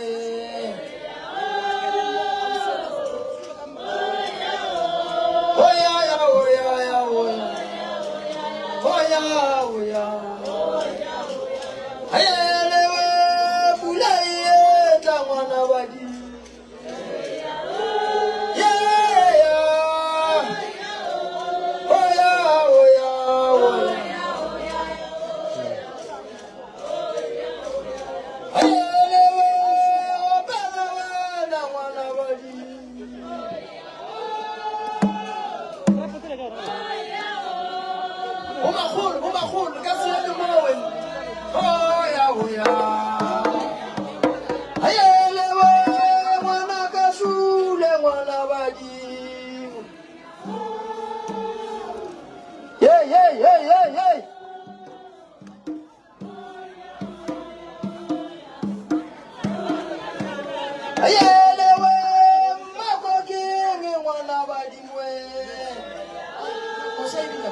we. Oya ya oya ya oya. Oya oya. Ayele we pula e tla ngwana badi. Hey, hey, hey, hey, hey. Ayelewe makokeng ngwana badingwe. O sa ebile.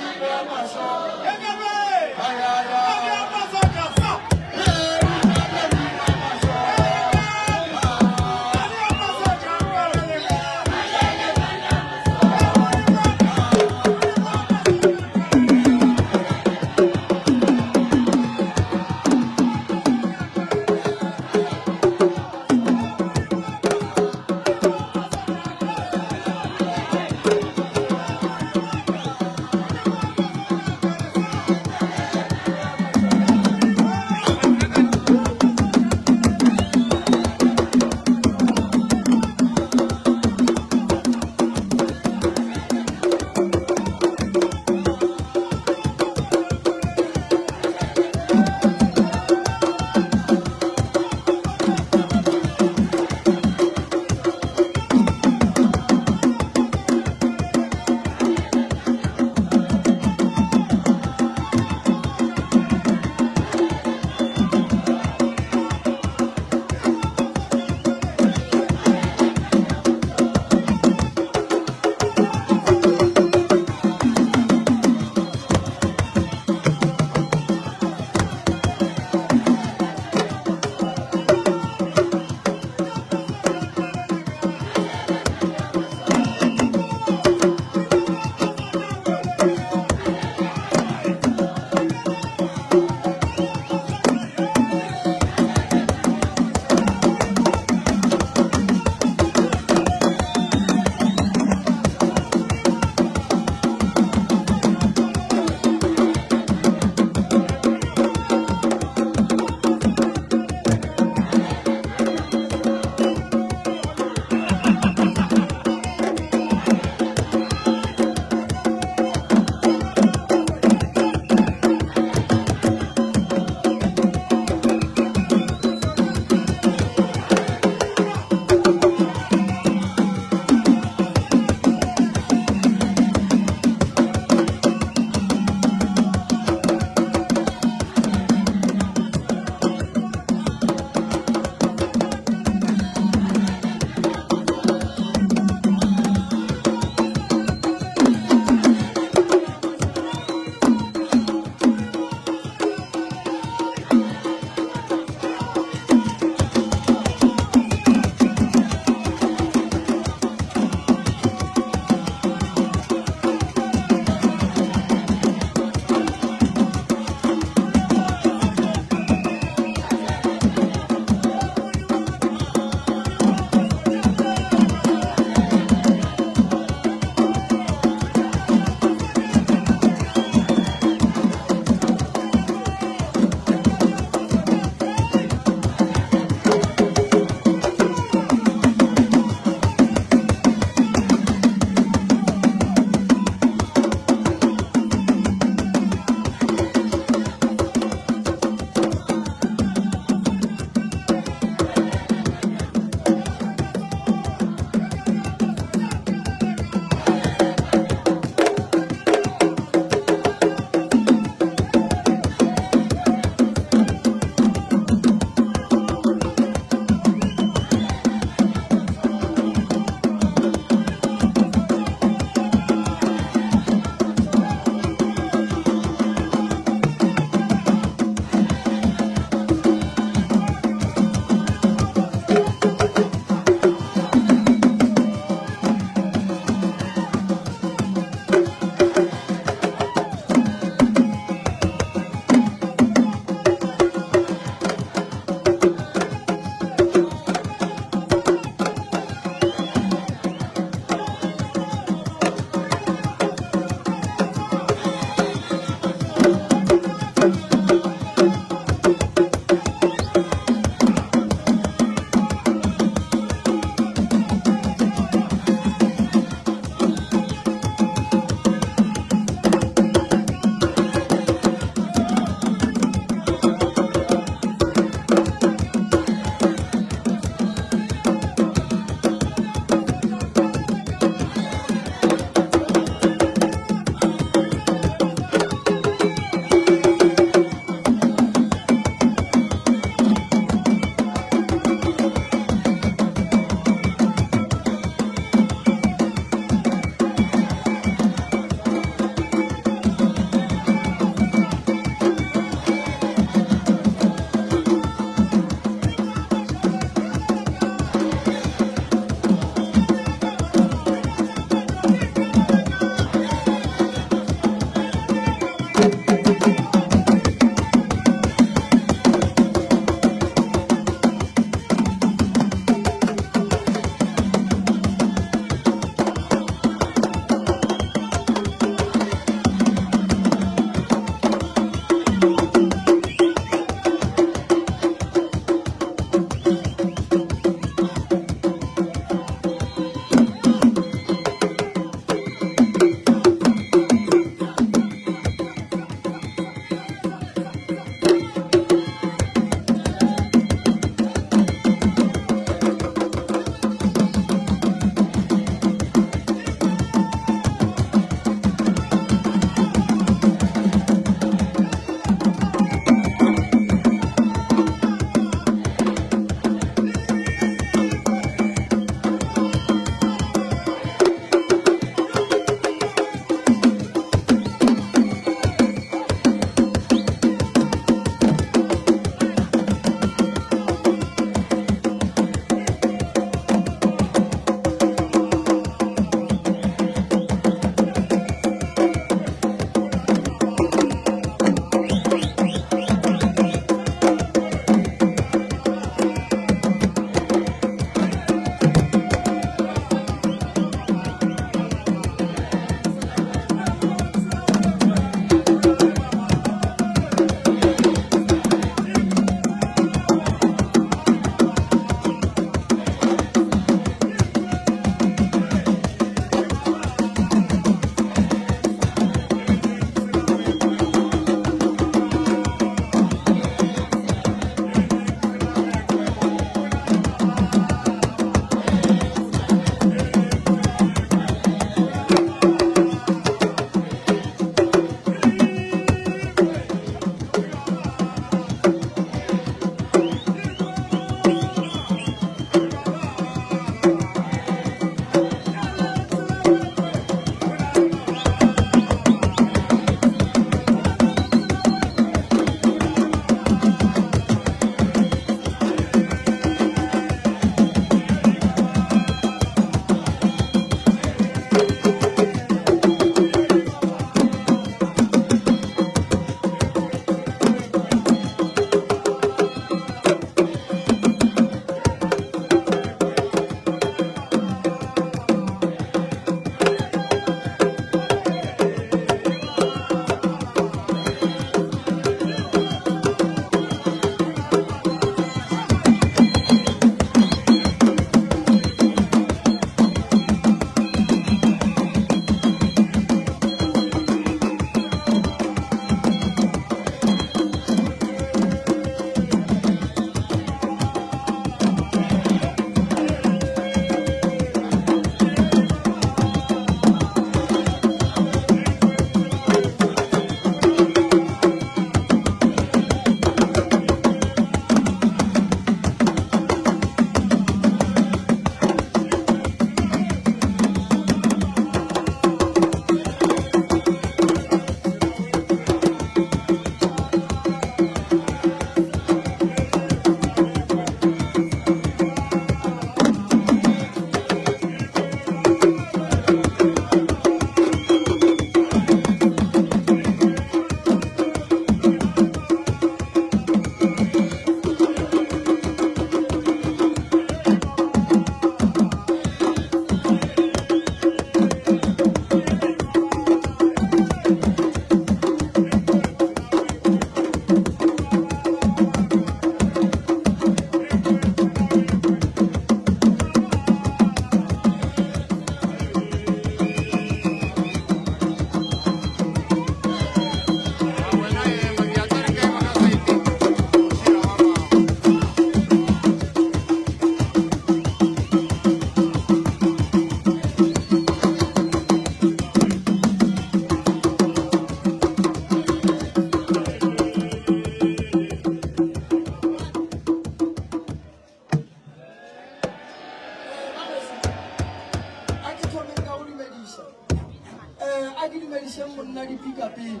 dumedišeng monna dipika pele.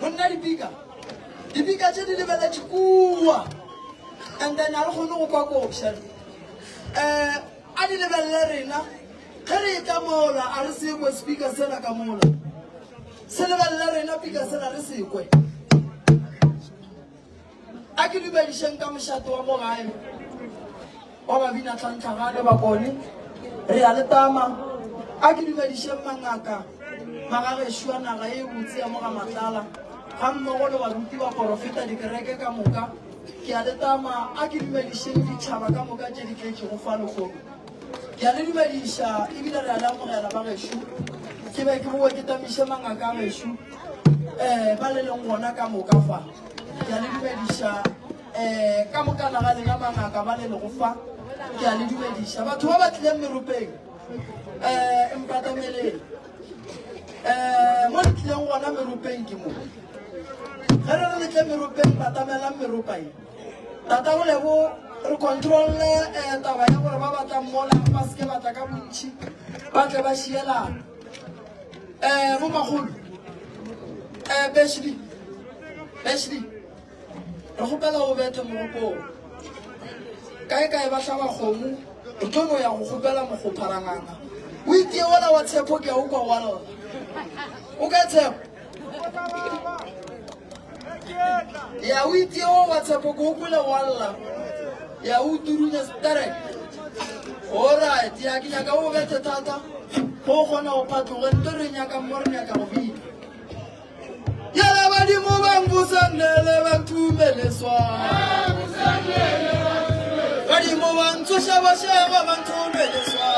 Monna dipika, dipika tše di lebeletše kua and then a re kgone go kwa koša. Um a di lebelele rena ge re etla mola a re se kwe speaker sela ka mola. Se lebelele rena pika sela re se kwe. A ke dumedišeng ka mošate wa mo gae wa babina tlhantlhagane bakone re a le tama. A ke dumedišeng mangaka magagešo a naga e botse ya mo ga Matlala ga mmogo le baruti ba porofeta dikereke ka moka ke a le tama. A ke dumedišeng ditšhaba ka moka tše di tletšego fa lehono. Ke a le dumediša ebile re a le amogela ba gešo. Ke be ke boe ke tamiše mangaka a gešo um ba le leng gona ka moka fa. Ke a le dumediša um ka mokana ga lena mangaka ba le lego fa. Ke a le dumediša batho ba ba tlileng meropeng um mpatameleng um mo le tlileng gona meropeng ke mo. Ge re re le tle meropeng batamelang meropa ye. Tata go lebo re controlle eh, taba ya gore ba batlang mola ba seke batla ka bontšhi ba tle ba šielana um bo magolo um Beshley Beshley re kgopela o bethe mogopong kae kae ba hlaba kgomo re tlo no ya go kgopela mokgopharanganga o itie ola wa tshepo ke a o kwa wa lla o ka tshepo Ya o itie o wa tshepo ko kwele wa lla. Ya o turunya sterek. Alright, ya ke nyaka o bethe thata. Go kgona go phatloge nto re nyaka mo re nyaka go bina. Yala badimo ba mbusanele ba nthumele swa. Badimo ba ntsoša ba sheba ba nthumele swa.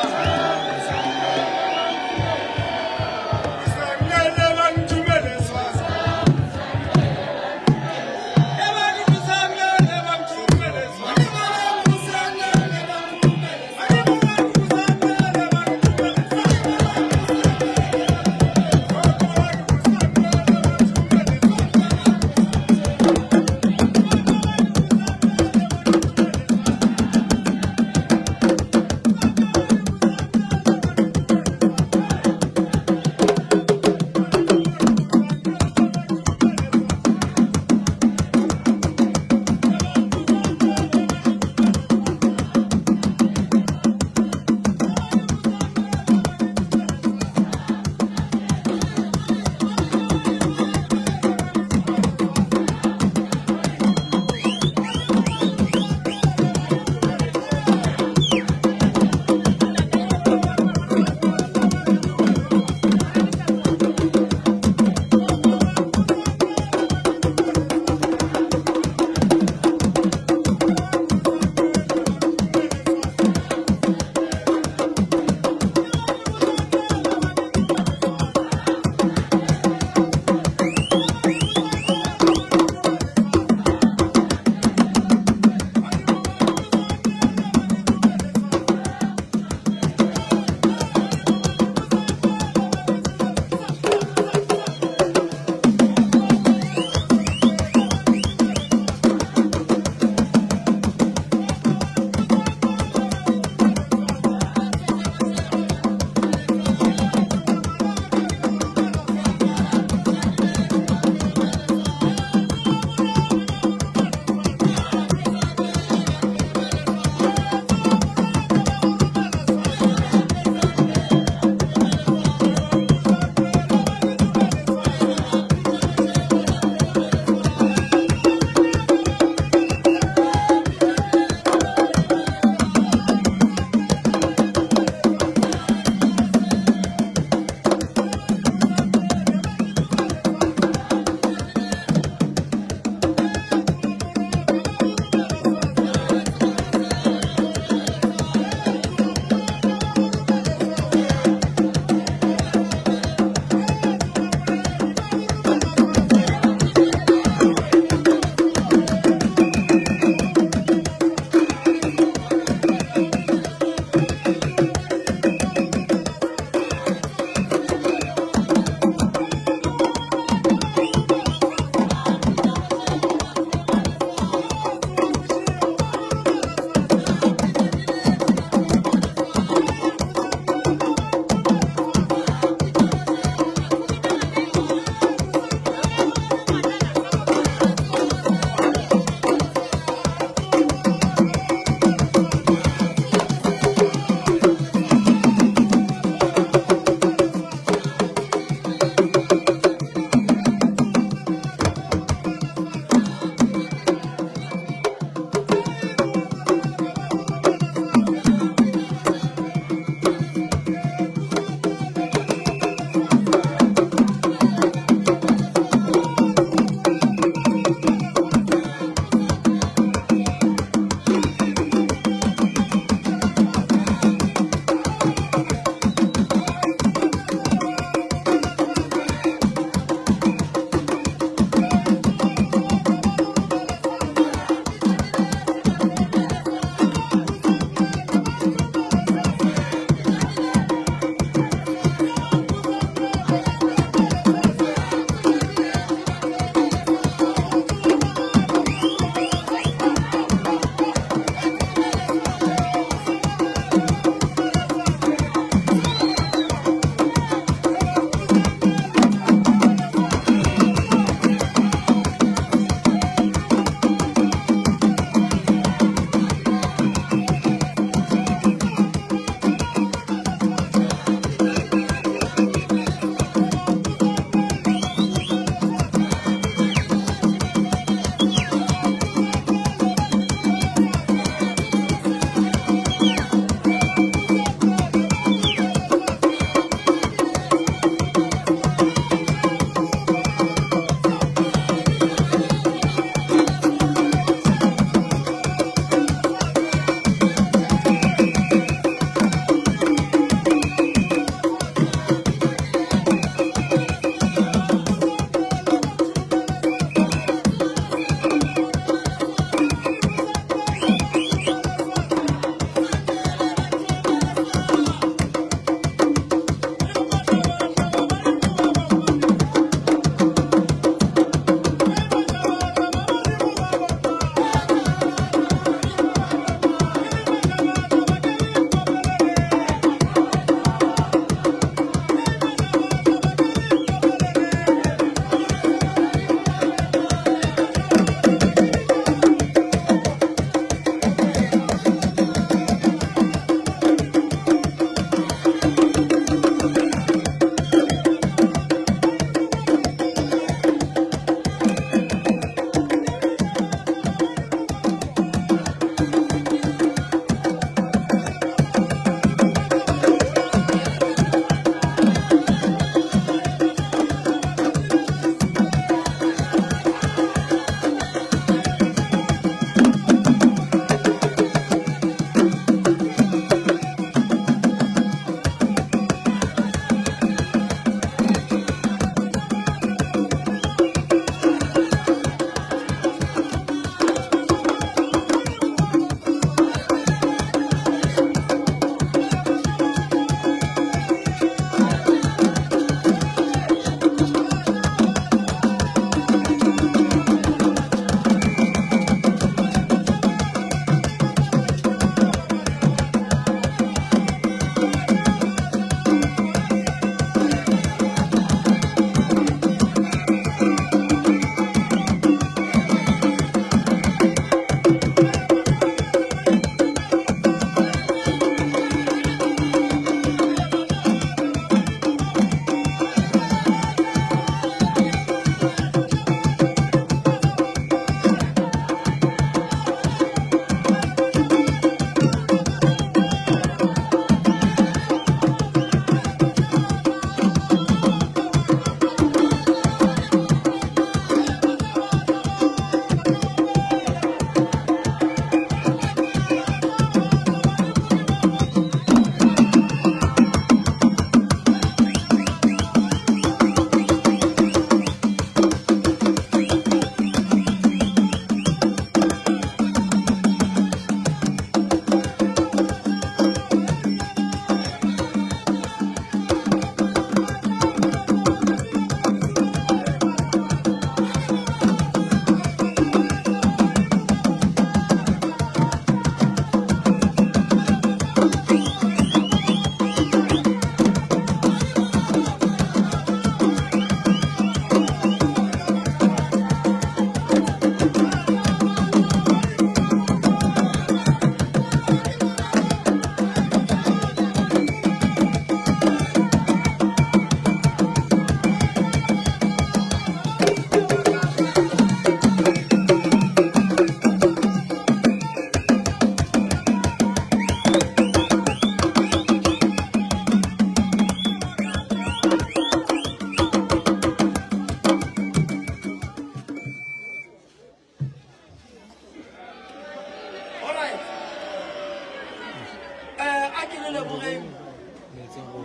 ke le lebogeng,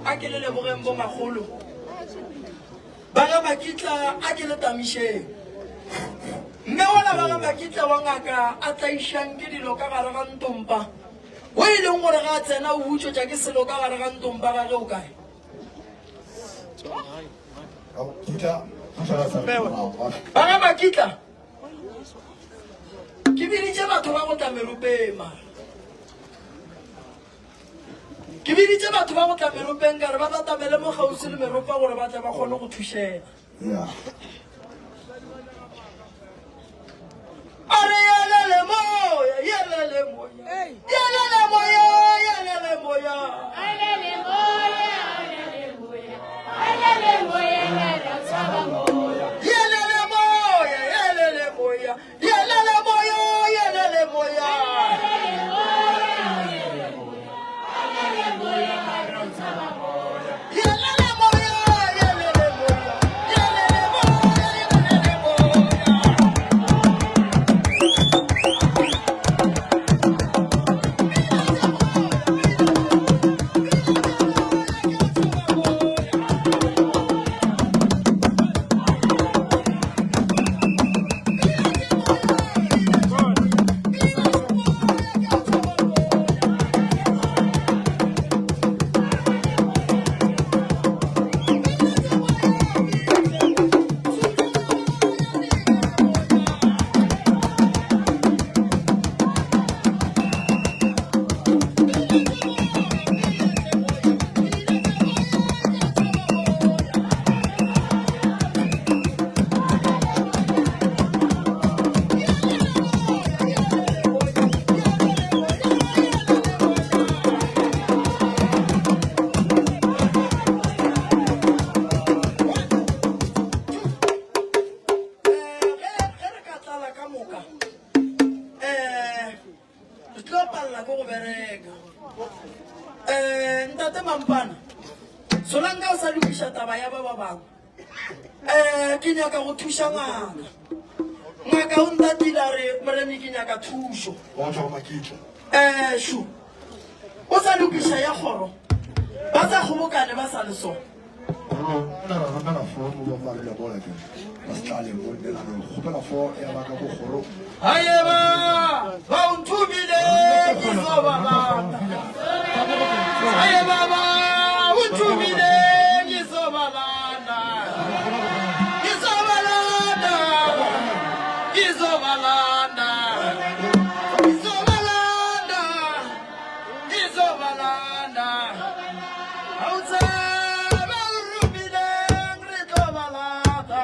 a ke le lebogeng bomakgolo. Ba ga Makitla a ke le tamišeng. Mme wola ba ga Makitla wa ngaka a tlaišang ke dilo ka gare ga ntompa, o e leng gore ga a tsena o butšwetša ke selo ka gare ga ntompa gage o kae? Ba ga Makitla ke biditše batho ba go tla meropeng mara. Ke biditše batho ba go tla meropeng ka re ba batamele mo kgauswi le meropa gore ba tle ba kgone go thušega. A re yelele moya, yelele moya, yelele moya, yelele moya. Yelele moya, yelele moya, yelele moya, yelele tshaba moya. Yelele moya, yelele moya, Yelele moya, yelele moya. Yelele moya, yelele moya, yelele moya, yelele moya. Ge re ka tlala ka moka um re tlo palela ke go bereka. Um ntate Mampana, solanka o sa lokiša taba ya ba ba bangwe. Um ke nyaka go thuša ngaka. Ngaka o ntatile a re, Moremi ke nyaka thušo. Wa tšwa go Makitla. Um šu, o sa lokiša ya kgoro, ba sa kgobokane ba sa le so. Rona ra romela fo mo ba marile mola ke ba se tlale mo nne la re kgopela fo ya ba ka ko kgorong. Haye ba, ba o nthomile ke zo ba lata. Haye ba ba o nthomile ke zo ba lata. Ke zo ba lata. Ke zo ba lata. Ke zo ba lata. Ke zo ba lata. Ha o tsebe o romileng re tlo ba lata.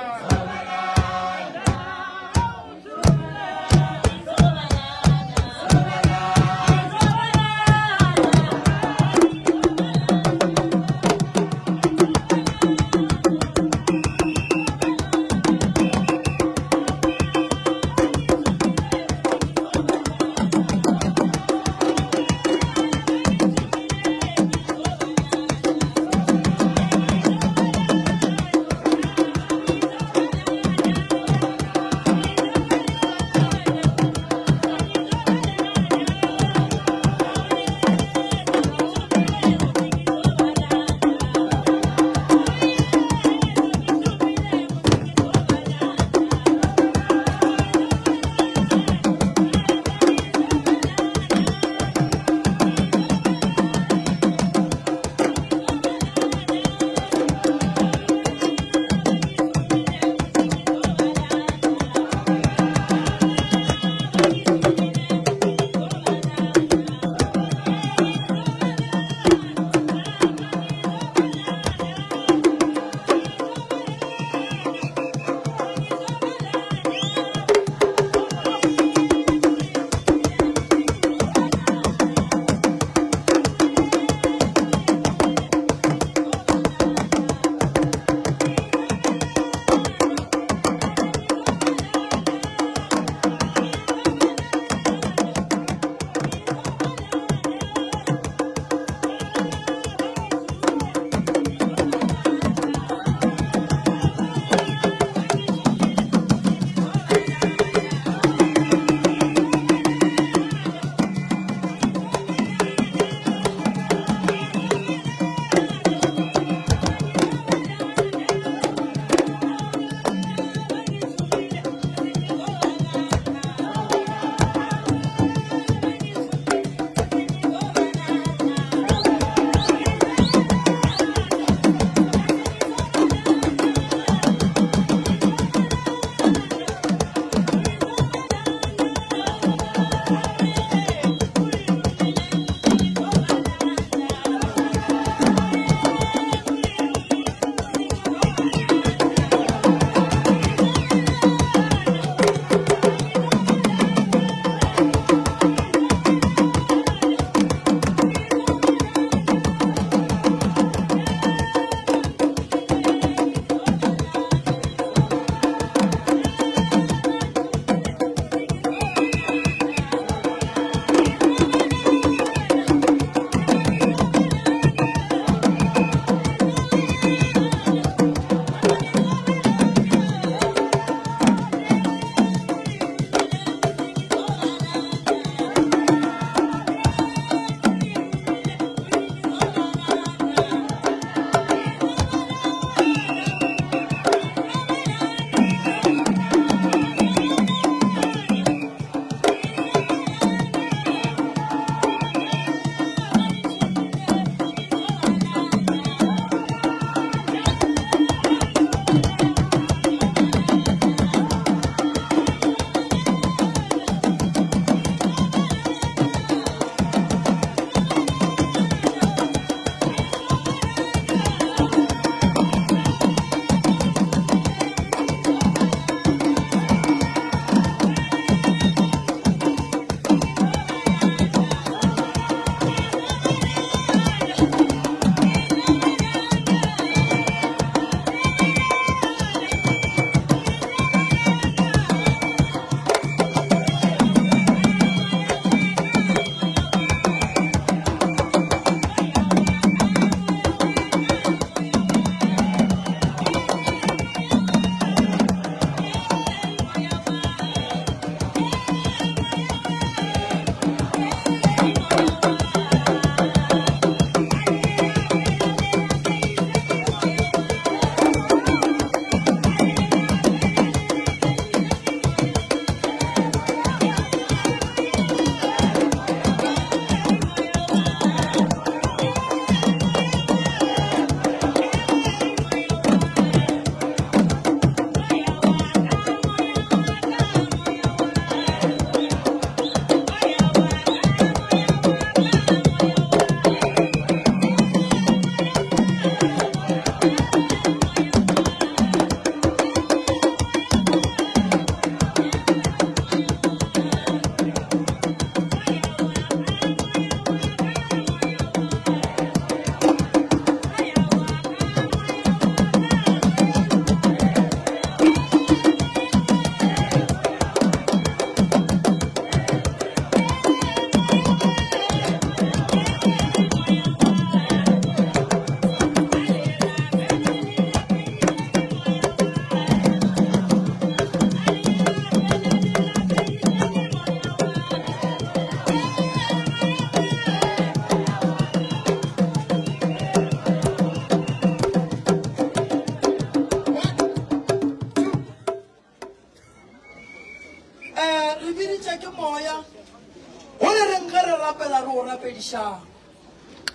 rapedišang.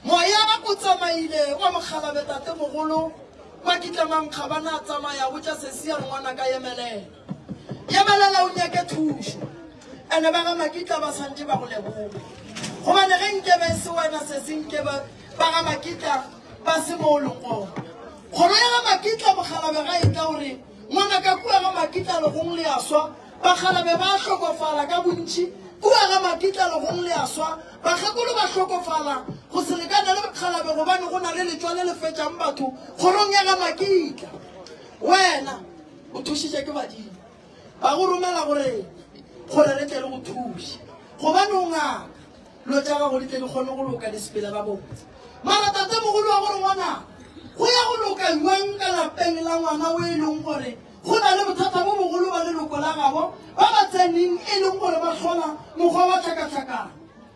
Moya o tsamaile wa mokgalabe tatemogolo Makitla Mankgabana a tsamaya a botša sesi a re ngwanaka yemelela. Yemelela o nyake thušo. Ene ba ga Makitla ba santše ba go leboga. Gobane ge nkebe e se wena sesi nkebe ba ga Makitla ba se mo o leng gona. Kgoro ya ga Makitla mokgalabe ga e tla o re ngwanaka kua ga Makitla legong le a swa Bakgalabe ba a hlokofala ka bontši kua ga Makitla legong le a swa. Bakgekolo ba hlokofala go se lekane le bakgalabe gobane go na le letšwa le le fetšang batho kgorong ya ga Makitla. Wena o thušitše ke badimo ba go romela go rena gore re tle re go thuše gobane o ngaka. Dilo tša gago di tle di kgone go loka di sepele gabotse. Mara tatemogolo wa gore ngwana go ya go loka bjang ka lapeng la ngwana o e leng gore go na le bothata bo bogolo ba leloko la gabo ba ba tseneng e leng gore ba hlola mokgwa wa tlhakatlhakano.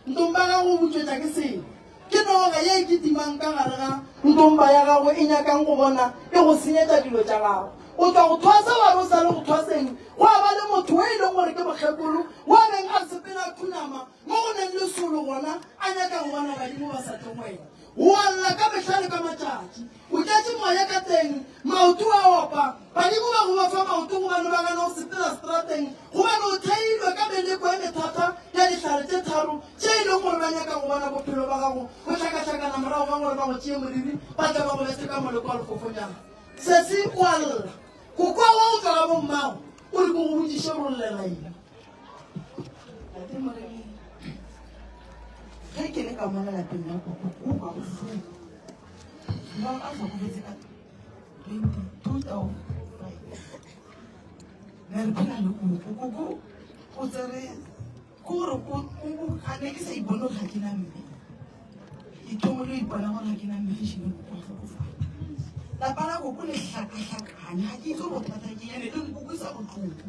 Ntomba gago o butšwetša ke selo. Ke noga ye e kitimang ka gare ga ntomba ya gago e nyakang go bona e go senyetša dilo tša gago. O tšwa go thwasa wa re o sa le go thwaseng gwa ba le motho o e leng gore ke mokgekolo wa beng a sepela a khunama Mo go neng lesolo gona a nyaka go bona badimo ba sa tle go wena. O a lla ka mehla le ka matšatši. O tletše moya ka teng, maoto a opa. Badimo ba go ba fa maoto gobane ba gana go sepela seterateng gobane o theilwe ka meleko e methata ya dihlare tše tharo tše e leng gore ba nyaka go bona bophelo ba gago bo hlakahlakana morago ga gore ba go tšee moriri ba tle ba go bethe ka moleko wa lefofonyana. Sesi o a lla. Kokwa wa o tšwa ga bommago o re ke go botšiše gore o llela eng. Tate Moremi, ge ke le ka mola lapeng la koko, ko kwa bohloko. Mmago a hlokofetse ka 2005. Ne re phela le koko. Koko o tsere ke gore ga ne ke sa ipone gore ga ke na mme. Ke thomile go ipona gore ga ke na mme ge šele koko a hlokofala. Lapa la koko le hlakahlakane, ga ke itse gore bothata ke eng, ene le nkukwisa bohloko.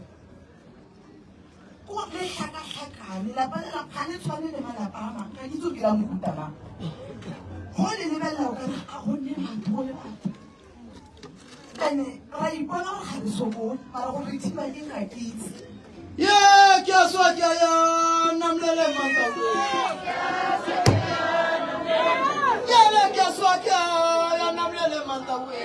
Ko le hlakahlakane lapa le ga le tshwane le malapa a mangwe ga ke itse ke la mohuta mang go le lebelela o kare ga go nne batho go le batho ene ra ipona gore ga re sokole mara gore re thiba ke ga ke itse ye ke a swa ke a ya namlele mantawe yele ke a swa ke a ya namlele mantawe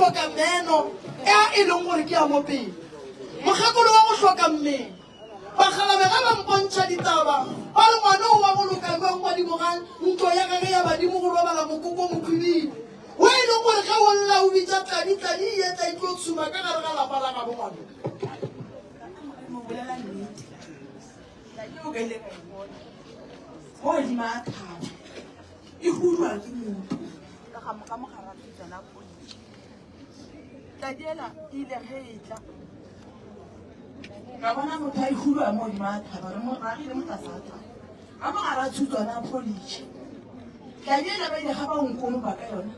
hloka meno a e leng gore ke a mo pele. Mokgekolo wa go hloka mmele. Bakgalabe ge ba mpontšha ditaba, ba re ngwana o wa go loka bjang godimo ga ntlo ya gage ya badimo go robala mokoko mokhwibidi, wo e leng gore ge o lla o bitša tladi, tladi e etla e tlo tshuma ka gare ga lapa la gabo ngwana. Mo bolela nnete, tladi o ka ile ka e bona mo godimo a thaba e hudwa ke motho ka ga ka mogara tsena polisi Tladi ela e ile ge e tla ka bona motho a ihulwa mo godimo a thaba re mo ragile mo tlase a thaba ka mo gara tshutswana a pholitšhe tladi ela ba ile ga ba nkonopa ka yona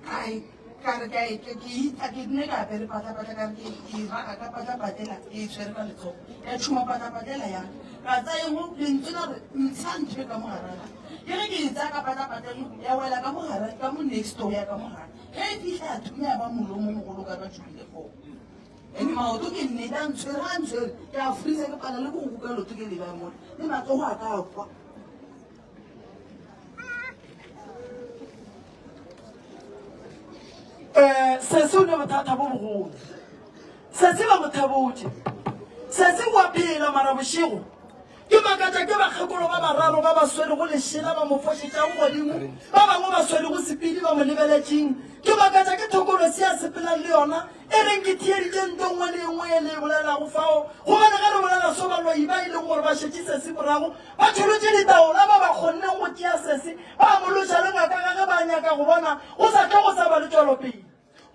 kae ka re ka e ke itha ke nne ka apere patlapatla ka re ke ke raga ka patlapatlela ke e tshwere ka letsogo ka tšhuma patlapatlela ya ka tsaya engwe lentswe la re ntsha ntho e ka mogarana ke ge ke e tsaya ka patlapatleng ya wela ka mogare ka mo next door ya ka mogare Ge e fihla ya thunya ya ba molomo mogolo ka ka tšhogile foo. And maoto ke nnete a ntshwere a ntshwere ke a freeza ke pala le go kuka loto ke leba mole le matsogo a ka a kwa. Um sesi o ne bothata bo bogolo. Sesi ba mo thebotše. Sesi o a phela mara bošego Ke makatša ke bakgekolo ba bararo ba ba swerego lešela ba mo fošetšago godimo, ba bangwe ba swerego sepidi ba mo lebeletšeng. Ke makatša ke thokolosi a sepelang le yona, e reng ke theeditše nto nngwe le e nngwe ye le e bolelago fao, gobane ge re bolela so baloi ba e leng gore ba šetše sesi morago ba tšholotše ditaola, ba ba kgonneng go tšea sesi ba mo loša le ngaka ga ge ba nyaka go bona go sa tlo go sa ba le tšwelopele.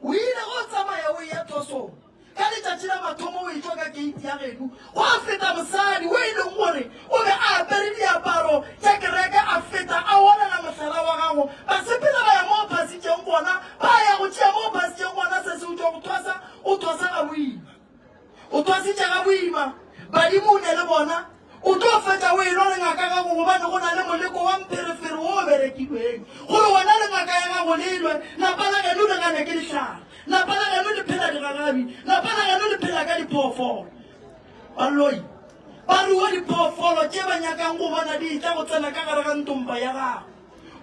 O ile go tsamaya o eya thosong. Ka letšatši la mathomo o etšwa ka keiti ya geno, gwa feta mosadi wo e leng gore o be a apere diaparo tša kereke, a feta a olela mohlala wa gago. Ba sepela ba ya mo o phasitšeng gona, ba ya go tšea mo o phasitšeng gona. Se se o tšwa go thwasa, o thwasa ga boima. O thwasitše ga boima, badimo o ne le bona. O tlo fetša o elwa le ngaka gago gobane go na le moleko wa mpherefere wo o berekilweng gore wena le ngaka ya gago le lwe. Lapa la geno le gane ke dihlare. Lapa la geno le phela digagabi. Lapa la geno le phela ka diphoofolo. Baloi ba rua diphoofolo tše ba nyakang go bona di etla go tsena ka gare ga ntompa ya gago.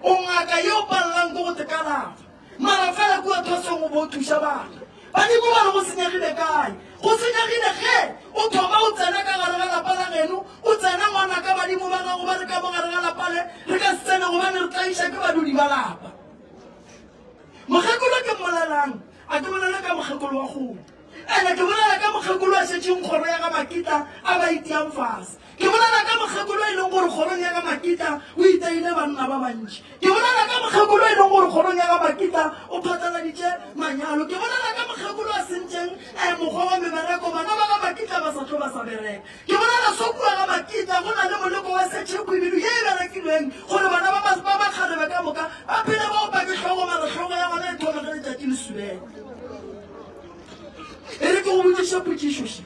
O ngaka ye o palelang ke go te kalafa. Mara fela kua thosong o bo o thuša batho. Badimo ba re go senyegile kae? Go senyegile ge o thoma o tsena ka gare ga lapa la geno, o tsena ngwanaka badimo ba gago ba re ka mo gare ga lapa le re ka se tsene gobane re tlaiša ke badudi ba lapa. Mokgekolo ke mmolelang? A ke bolele ka mokgekolo wa kgomo. Ene ke bolela ka mokgekolo a šetšeng kgoro ya ga Makitla a ba itiang fase. Ke bolela ka mokgekolo e leng gore kgorong ya ga Makitla o iteile banna ba bantši. Ke bolela ka mokgekolo e leng gore kgorong ya ga Makitla o phatlaladitše manyalo. Ke bolela ka mokgekolo a sentšeng eh, mokgwa wa mebereko, bana ba ga Makitla ba sa tlo ba sa bereka. Ke bolela so kua ga Makitla go na le moleko wa setšhekhwibidu ye e berekilweng gore bana ba ba bakgarebe ka moka ba phele ba opa ke hlogo mara hlogo ya bona e thome ge letšatši le subela. E re ke go botšiše potšišo še.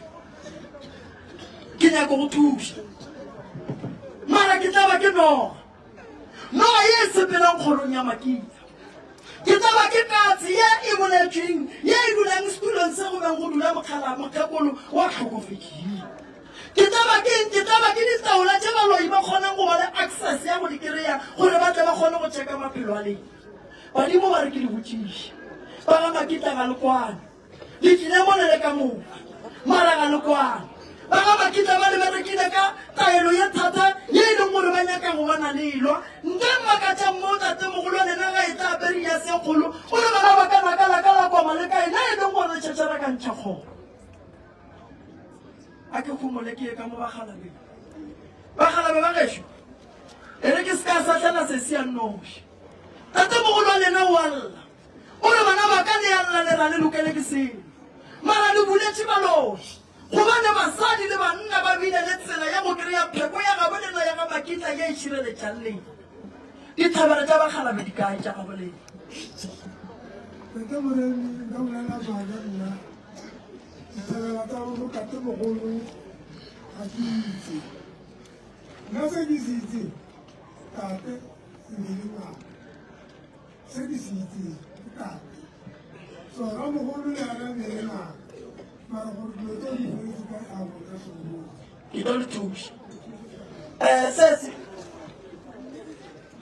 Ke nyaka go thuša. Mara ke tla ba ke noga. Noga ye e sepelang kgorong ya Makitla. Ke tla ba ke katse ye e boletšweng ye e dulang setulong se go beng go dula mokgala mokgekolo wa hlokofetšeng. Ke tla ba ke eng? Ke tla ba ke ditaola tše baloi ba kgonang go ba le access ya go di kry-a gore ba tle ba kgone go checka maphelo a lena. Badimo ba re ke le botšiše. Ba ga Makitla ga le kwane. Le tlile mo le le ka moka. Mara ga le kwane. Ba ga Makitla ba le berekile ka taelo ye thata ye e leng gore ba nyaka go bona le elwa. Nka mmakatšang mo tatemogolo wa lena ga e tla apere jase e kgolo o re bana ba ka naka la ka la koma le kae na e leng gore le tšhetšhera ka ntšha kgoro. A ke homole ke ye ka mo bakgalabeng. Bakgalabe ba gešo, e re ke se ka sahlela sesi a nnoši. Tatemogolo wa lena o a lla. O re bana ba ka le a lla le ra le lokele ke selo. Mara le buletše baloi. Gobane basadi le banna ba bile le tsela ya go kry-a pheko ya gabo lena ya ga Makitla ye e šireletšang lena. Dithabelo tša bakgalabe di kae tša gabo lena? Tate Moremi, nka bolela maaka nna. Dithabela tsa bo tatemogolo ga ke itse. Nna se ke se itseng, tate e be e le ngaka. Se ke se itseng ke tate. So ramogolo le yena e be e le ngaka. Mara gore dilo tseo di feletse kae a bo ka se go botse. Ke tlo le thuša. Um sese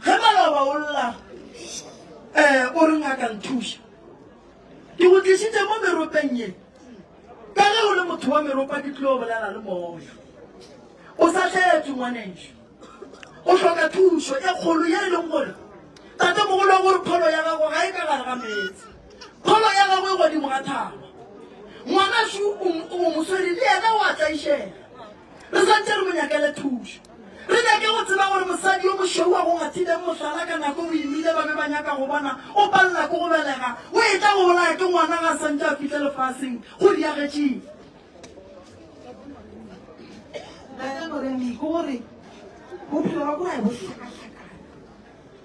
ge maloba o lla um o re ngaka nthuša. Ke go tlišitše mo meropeng ye ka ge o le motho wa meropa ke tlilo bolela le moya. O sa tletšwe ngwanešo. O hloka thušo e kgolo ye e leng gore tatemogolo wa gore pholo ya gago ga e ka gare ga meetse. Pholo ya gago e godimo ga thaba. Ngwanašu o mo swere le yena o a tlaišega. Re santše re mo nyakele thušo. Re nyake go tseba gore mosadi yo mošweu wa go ngathileng mohlala ka nako o imile ba be ba nyaka go bona o palela ke go belega, o etla go bolaya ke ngwana ga a santše a fihle lefaseng, go diagetšeng. Ntate Moremi, ke gore bophelo ba ko gae bo hlakahlakane.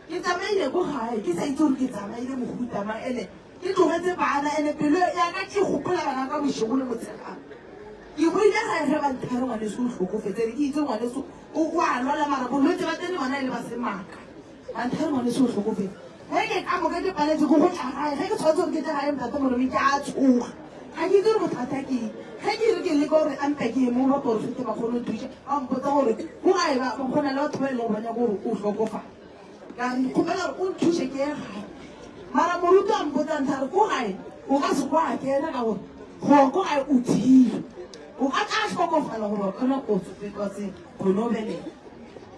Ke tsamaile ko gae ke sa itse gore ke tsamaile mohuta mang ene ke tlogetse bana ene pelo ya ka ke gopola bana ka bošego le motshegare. Ke boile gae ge ba nthare ngwaneso o hlokofetse ene ke itse ngwaneso o o a lwala mara bolwetse ba teng bona e le ba semaka. Ba nthare ngwaneso o hlokofetse. Ge ke ka moka ke paletse ke go tla gae ge ke tshwanetse gore ke tle gae ntate Moremi ke a tshoga. Ga ke itse gore bothata ke eng. Ge ke re ke leka gore a mpe ke ye mo baporofete ba kgone go nthuša ba mpotsa gore ko gae ba go na le batho ba e leng gore ba nyaka gore o hlokofale. Ka re kgopela gore o nthuše ke ye gae. Mara moruti a mpotsa ntha re ko gae o ka se kwa kena ka gore gore ko gae o thile. O ka tla hlokofala gore wa kgona go wa se kgone go belega.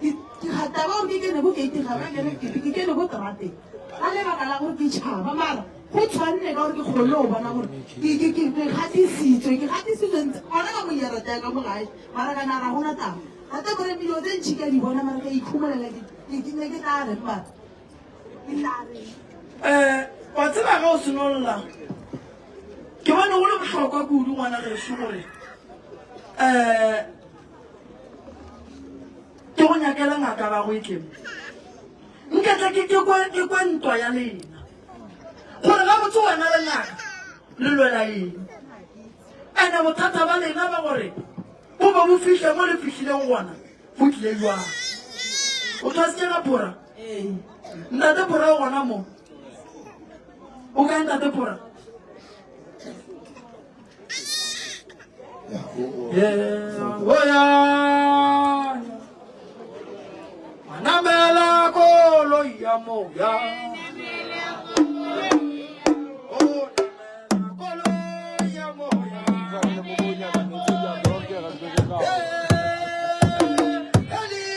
Ke taba gore ke kene ko gate ga ba kene ke kene ko terateng ka lebaka la gore ke tšhaba mara go tshwanne ka gore ke kgone go bona gore ke gatisitswe ke gatisitswe ntse gona ka moyarata ya ka mo gae mara ka nara gona taba rata gore dilo tse ntšhi ka di bona mara ka ikhumolela ke ne ke tla reng mara ke tla reng um wa tseba ge o senolla ke bone go le bohlokwa kudu ngwana gešo gore um ke go nyakela ngaka gago e tlemo nketle ke ke kwe ke kwe ntwa ya lena gore gabotse wena le ngaka le lwela eng ene bothata ba lena ba gore bo be bo fihle mo le fihlileng gona bo tlile jwang o thwasitše ka phora ntate phora o gona mo o kae ntate phora Namela koloi ya moya. Oh, namela koloi ya moya. Eh, Elia.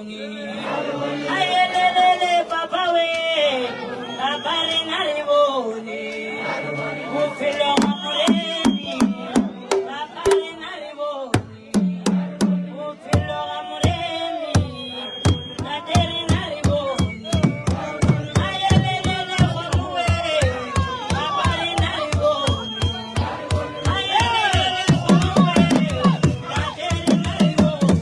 bone. Ayelelele papa we, papa rena re bone. Bophelo ga Moremi, papa rena re bone. Bophelo ga Moremi, tate rena re bone. Ayelelele kgomo we, papa rena re bone. Ayelelele kgomo we, tate rena re bone.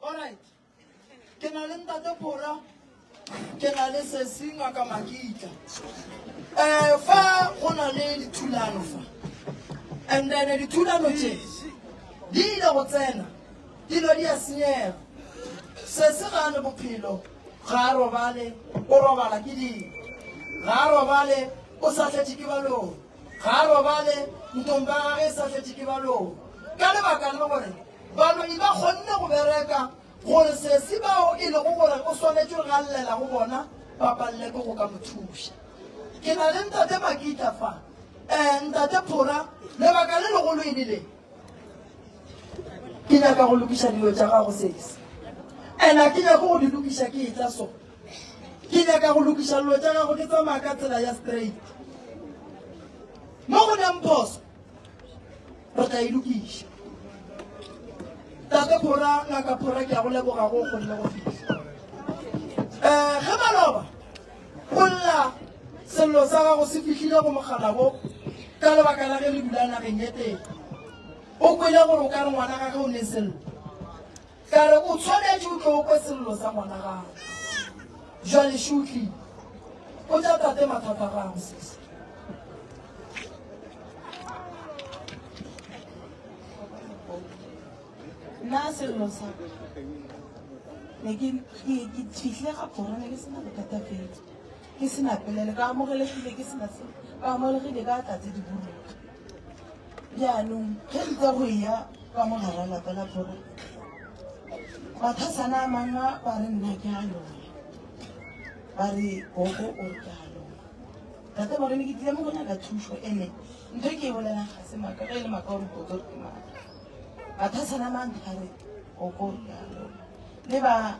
Alright. Ke na le ntate Phora, ke na le sesi ngaka Makitla. Eh fa go na le dithulano fa. And then dithulano tše di ile go tsena dilo di a senyega. Sesi ga a ne bophelo, ga a robale, o robala ke dilo. Ga a robale, o sahletše ke baloi. Ga a robale, ntomba ya gage e sahletše ke baloi. Ka lebaka la gore Baloi ba kgonne go bereka gore sesi bao e lego gore o swanetše go gallela go bona ba palele ke go ka mo thuša. Ke na le Ntate Makita fa. Eh, Ntate Phora, lebaka le legolo e le le. Ke nyaka go lokiša dilo tša gago sesi. And a ke nyake go di lokiša ke etla so. Ke nyaka go lokiša dilo tša gago ke tsamaya ka tsela ya straight. Mo go neng phoso, re tla e lokiša. Tate Phora, Ngaka Phora, ke a go leboga go kgonne go fihla. Um ge maloba o lla sello sa gago se fihlile go mogala wo ka lebaka la ge le dula nageng e tee, o kwele gore o ka re ngwana gage o ne sello. Ka re o tshwanetše o tlo o kwe sello sa ngwana gago. Jwale šo o tlile. Botša tate mathata a gago, sesi. Nna sello sa ka ne ke ke fihlile ga kgoro ne ke sena bothata fetso ke sena pelele ka amogelegile ke sena se ka amogelegile ka tlatse diburuka jaanong ge ntse go ya ka mogara lapa la phoro mathasana a mangwe ba re nna ke a loya ba re gogo o re ke a loya tate morene ke tlile mo go nyaka thušo ene ntho e ke e bolelang ga se maaka ge e le maaka o mpotse gore ke maaka mathasana a mang a re gogo o re ke a loya le ba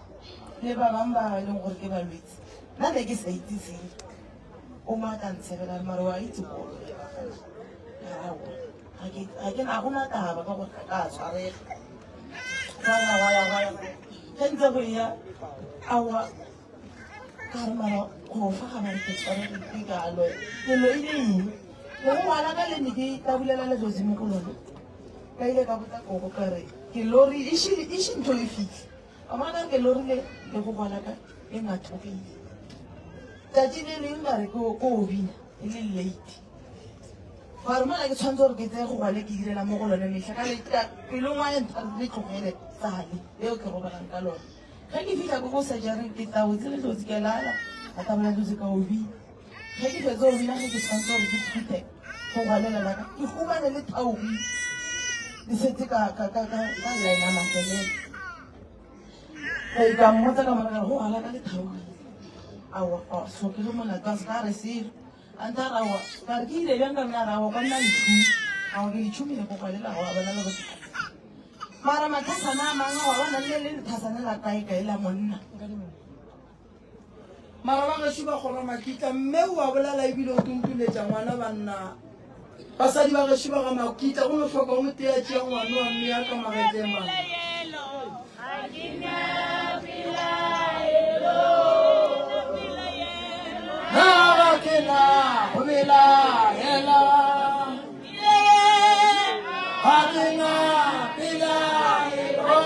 le ba bangwe ba e leng gore ke balwetse nna ne ke sa itse seo o mo a ka ntshebela mare wa itse kolo ga ke na gona taba ka gore ga ka tshwarega gwa ya gwa ya ge ntse go ya awa ka re mara go fa ga ba re ke tshwaregile ke ka loya ke loile eng le go ngwala ka le ne ke tabulela letlozi mo go lone ka ile ka botsa koko ka re ke lori e še ntho e fitlhe a bona ka re ke lorile le go ngwala ka e ngathogile tšatši le leng ka re ko o bina e le late gore mola ke tshwanetse gore ke tseye go gale ke direla mo go lone metlha ka le pelong wa le tlogele sale leo ke robalang ka lone ge ke fitlha ko go sejareng ke tabotse letlotsi ke lala ka tabola tlotsi ka o bina ge ke fetse o bina ge ke tshwanetse gore ke phuthe go gwalela laka ke humane le thaogi le setse ka lena mafelelo ka ka mmotsa ka mora go gala ka le thaogi aowa hlokege molato a se ka re selo a ntha rawa ka re ke ile bjang ka nna rawa kwa nna letšhomi ao ke letšhomile go kwalela go a bona le go mara mathasana a mangwe wa bona le le lethasana la kae kae la monna mara ba gešo ba kgora makitla mme o a bolela ebile o tuntuletša ngwana banna basadi ba gešo ba ga makitla go no hloka o motee a tšea ngwana wa mme ya ka magetleng mane na ga ke na go belaela ga ke na pelaelo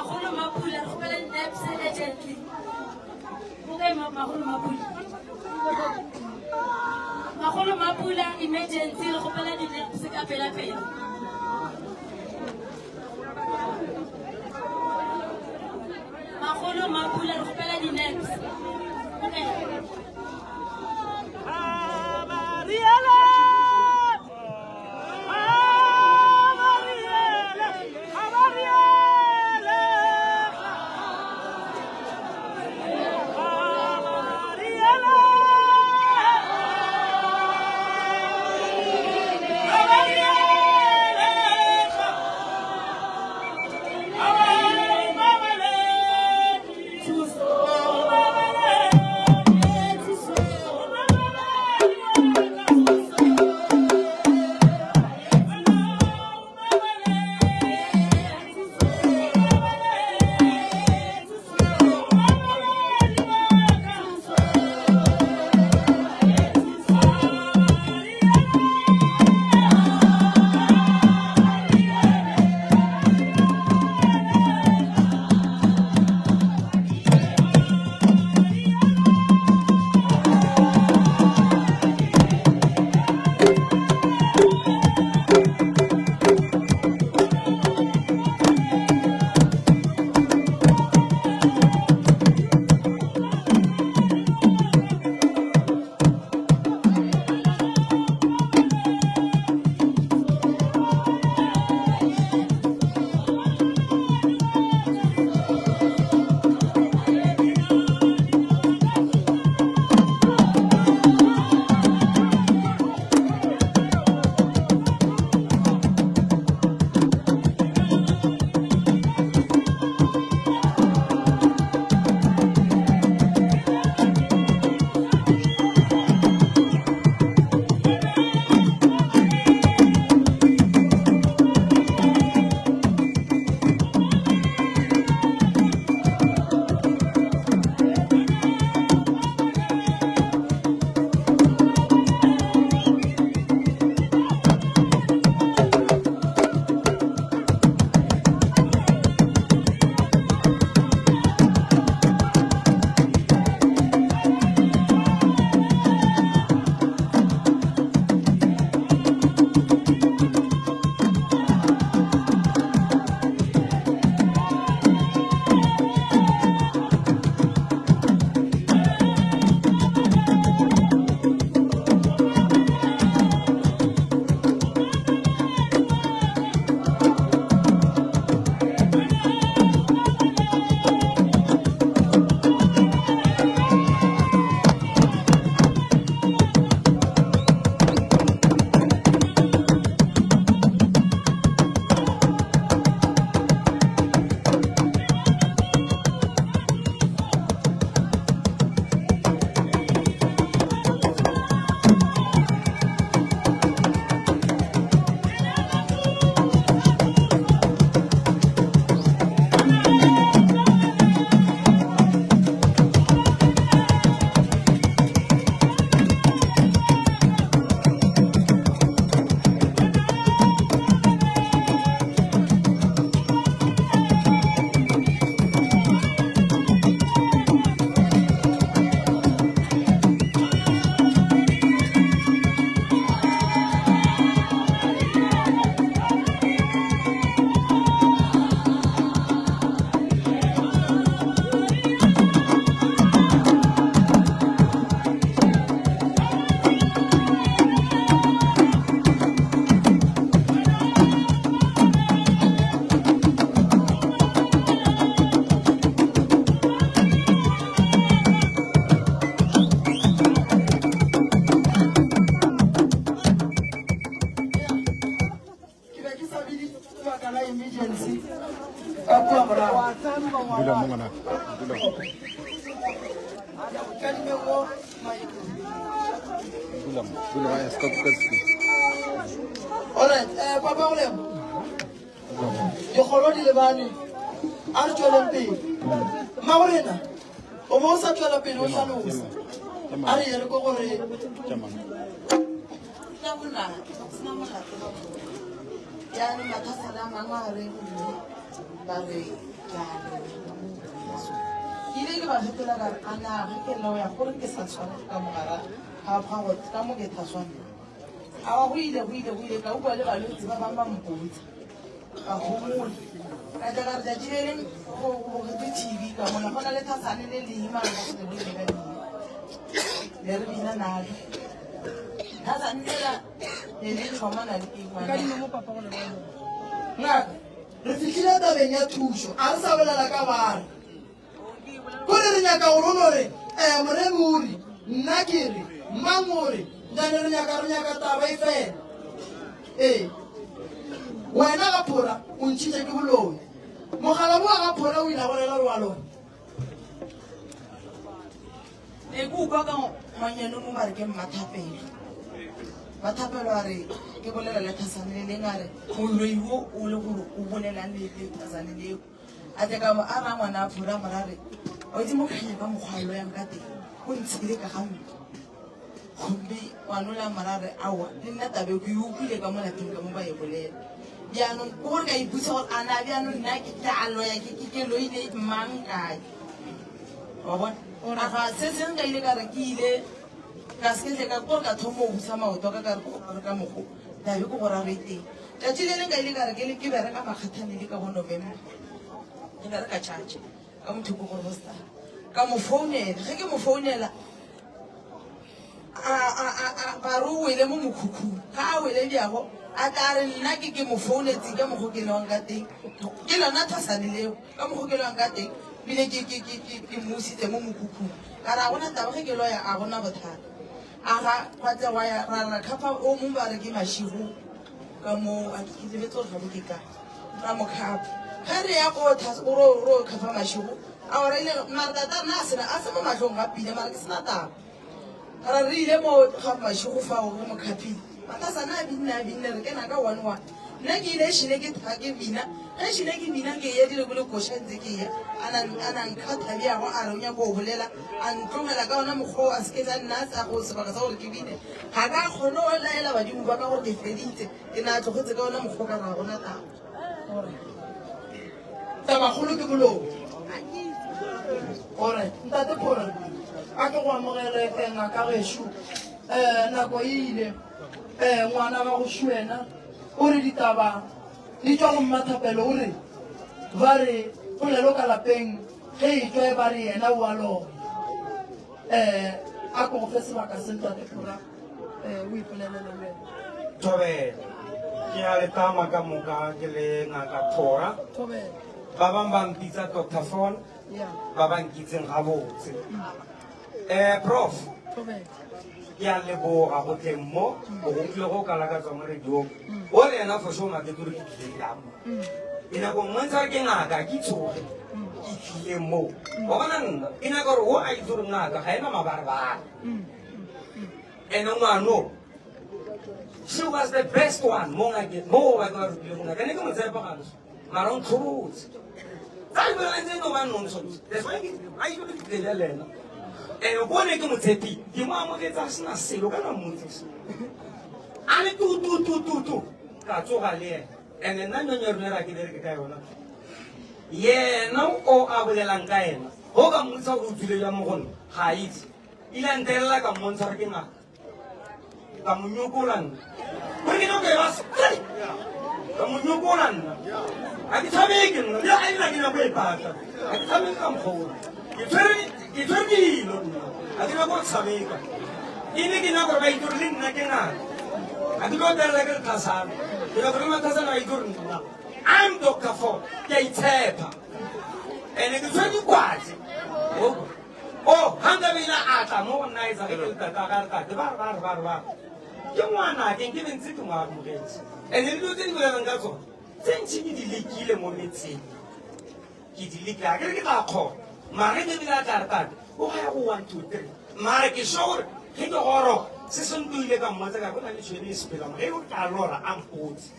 Makgolo Mapula, re kgopela di-naps urgently. O kae Makgolo Mapula? Makgolo Mapula, emergency, re kgopela di-naps ka pela pela. Makgolo Mapula, re kgopela di-naps. Okay. Ke be ke sa bidi lebaka la emergency ka kua morago. Dula mo ngwana. Dula. Kadime wo maiko. Dula mo. Dula ya stop ka se. Alright, eh papa go lebo. Dikgoro di lebane. A re tšweleng pele. Mmagorena, o bo o sa tšwela pele o hlalosa. A re ye re ko gore Sena molato, sena molato. Jaanong mathasana a mangwe a re gomme. Ba re ke a loya ka mo so. Ke ile ke ba fetola ka re a na ge ke loya gore ke sa tshwara ka mogara ga ga ka mo ke thaswane. Awa go ile go ile go ile ka ukwa le balwetse ba bang ba mpotsa. Ka homola. Ka tla ka re tšatši le leng go bogetšwe TV ka mola go na le thasane le leng mara ka se le bolele ka leina. Ne re bina nalo. Thasane lela ne le thoma na le ke ngwana. Ngaka, re fihlile tabeng ya thušo, a re sa bolela ka bare. Kore re nyaka gore o no re, um moremi o re, nna ke re, mang o re, njane re nyaka re nyaka taba e fela. Ee, wena ga phora o ntšhitše ke boloi. Mogala boa ga phora o ile a bolela gore wa lona. Ne ke ukwa ka ngwanyana o mongwe ba re ke Mmathapelo. Mmathapelo a re ke bolela le thasane le leng a re moloi wo o le gore o bolelang le le thasane leo. A tle ka mo a ra ngwana a phura mo ra re o itse mokhanya ka mokgwa a loyang ka teng o ntshile ka ga ntlo. Gomme ngwanola a mo ra re aowa le nna tabe ke e utlwile ka mo lapeng ka mo ba e bolela. Bjaanong ke gore ka ipotsa gore a na bjaanong nna ke tla loya ke ke loile mang kae. Wa bona? Aga se sengwe ka ile ka re ke ile ka se tle ka kore ka thoma go busa maoto a ka ka re ke gore ka mokgo tabe ke gore a re teng. Tšatši le leng ka ile ka re ke le ke bereka makgathanele ka bo November. Ke bereka church ka motho ko gore star. Ka mo founela, ge ke mo founela a a a a ba re o wele mo mokhukhung. Ga a wele bjago a tla re nna ke ke mo founetse ka mokgo ke lewang ka teng. Ke lona thasane leo ka mokgo ke lewang ka teng bile ke ke ke ke ke mo usitse mo mokhukhung. Ka re a gona taba ge ke loya a gona bothata. A ga gwa tle gwa ya ra ra khapha o mongwe ba re ke mašigo ka mo a ke lebetse gore gabo ke kae ra mo khapa ge re ya ko ro ro khapha mašigo a ora ile mara tata rena a sena a se mo mahlong ga pile mara ke sena taba ra re ile mo ga mašigo fao re mo khaphile matasana a binne a binne re kena ka one one nna ke ile šile ke tha ke bina ge šile ke bina ke ya dile kole koša ntse ke ya a na nkgatha bjago a re o nyako go bolela a ntlogela ka ona mokgwa o a se ke tla nna tsa go sebaka sa gore ke bine ga ka kgone go laela badimo ba ka gore ke feditse ke na tlogetse ka ona mokgwa ka ra gona taba Tabakgolo ke boloi. Alright, ntate Phora, a ke go amogele eh, ngaka gešo. Eh, nako e ile. Eh, ngwana ga go šwena o re ditaba di tšwa go mmathapelo o re ba re polelo ka lapeng ge e tšwa e ba re yena o a loya. Eh, a ko go fe sebaka se ntate Phora eh, o ipolelele le wena. Thobela. Ke a le tama ka moka ke le ngaka Phora. Thobela. Ba bang ba mpitsa Dr. Fon, Yeah. ba ba nkitseng gabotse. Eh prof, Thobela. ke a leboga go tleng mo o go utlwile go kala ka tswa mo radiong. O le yena for sure makete gore ke tlile ka mo. Ke nyaka go mmontsha gore ke ngaka ke tshoge. Ke tlile mo. Wa bona nna ke nyaka gore o a itse gore ngaka ga ena mabarebare. Ene ngwano she was the best one mo ngakeng mo ba ke ba rutile go ngaka ne ke mo tshepa gantsi mara o ntlhobotse tsa di bolelang tse no ba nonsense that's why ke a itse ke tlile le ena ene ko ne ke mo tshepile ke mo amogetse a sena selo ka na mmotsisa a le tu tu tu tu tu ka tsoga le ena ene nna nyonyo rona ra ke bereke ka yona yena o a bolelang ka ena go ka mmotsa gore o tswile jang mo go nna ga a itse ile a ntelela ka mmontsha gore ke ngaka ka mo nyokola nna gore ke nyako e ba ka mo nyokola nna ga ke tshameke nna le a ena ke nyako e batla ga ke tshameke ka mokgona ke tshwere ke tshwere dilo nna ga ke nyako go tshameka e ne ke nyako gore ba itse gore le nna ke ngaka ga ke tlo telela ke re thasana ke nyako gore mathasana ba itse gore nna I'm Dr. Ford ke a itshepa ene ke tshwere dikwatse O, ga nka be ile a tla mo go nna a etsa ge ke le tata ga re tate ba re ba re ba re ba re ke ngwanake nke be ntse ke mo amogetse and le dilo tse di bolelang ka tsone tse ntšhi ke di lekile mo metseng ke di lekile a ke re ke tla kgona mare ke bile a tla re tate o ga ya go one two three mare ke sure gore ge ke goroga se se ntoile ka mmotsa ka go na le tšhwene e sepela mo ge o tla lora a mpotse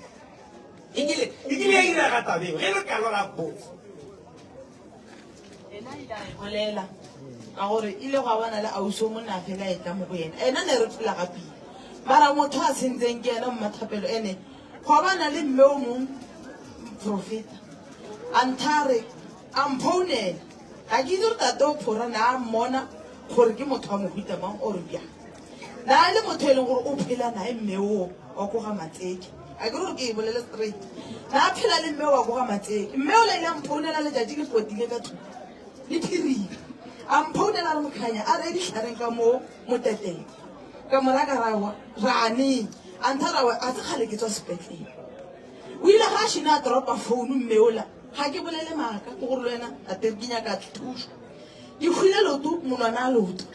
e kile ya irega tabeo ge re ka lora a mpotse Ena ile a e bolela ka gore ile gwa bana le ausi o monna a fela etla mo go yena ena ne re phela ga pila mara motho a sentseng ke ena mmathapelo ene gwa bana le mme o mong profeta. A ntha a re, a mphounela. Ga ke itse gore tate o phora na a mmona gore ke motho wa mohuta mang or bjang. Na e le motho e leng gore o phela nae mme o wa ko ga Matseke. A ke re gore ke e bolele straight. Na a phela le mme wa ko ga Matseke. Mme o la ile a mphounela letšatši le potile ka thoko. Le phirima. A mphounela a re Mokhanya a re dihlareng ka mo moteteng. Ka mo raka ra wa ra neng. A ntha ra wa a se kgale ke tswa sepetlele. O ile ga a šina a dropa founu mme ola. Ga ke bolele maaka ke gore le wena tate ke nyaka thušo. Ke hwile leoto monwana a leoto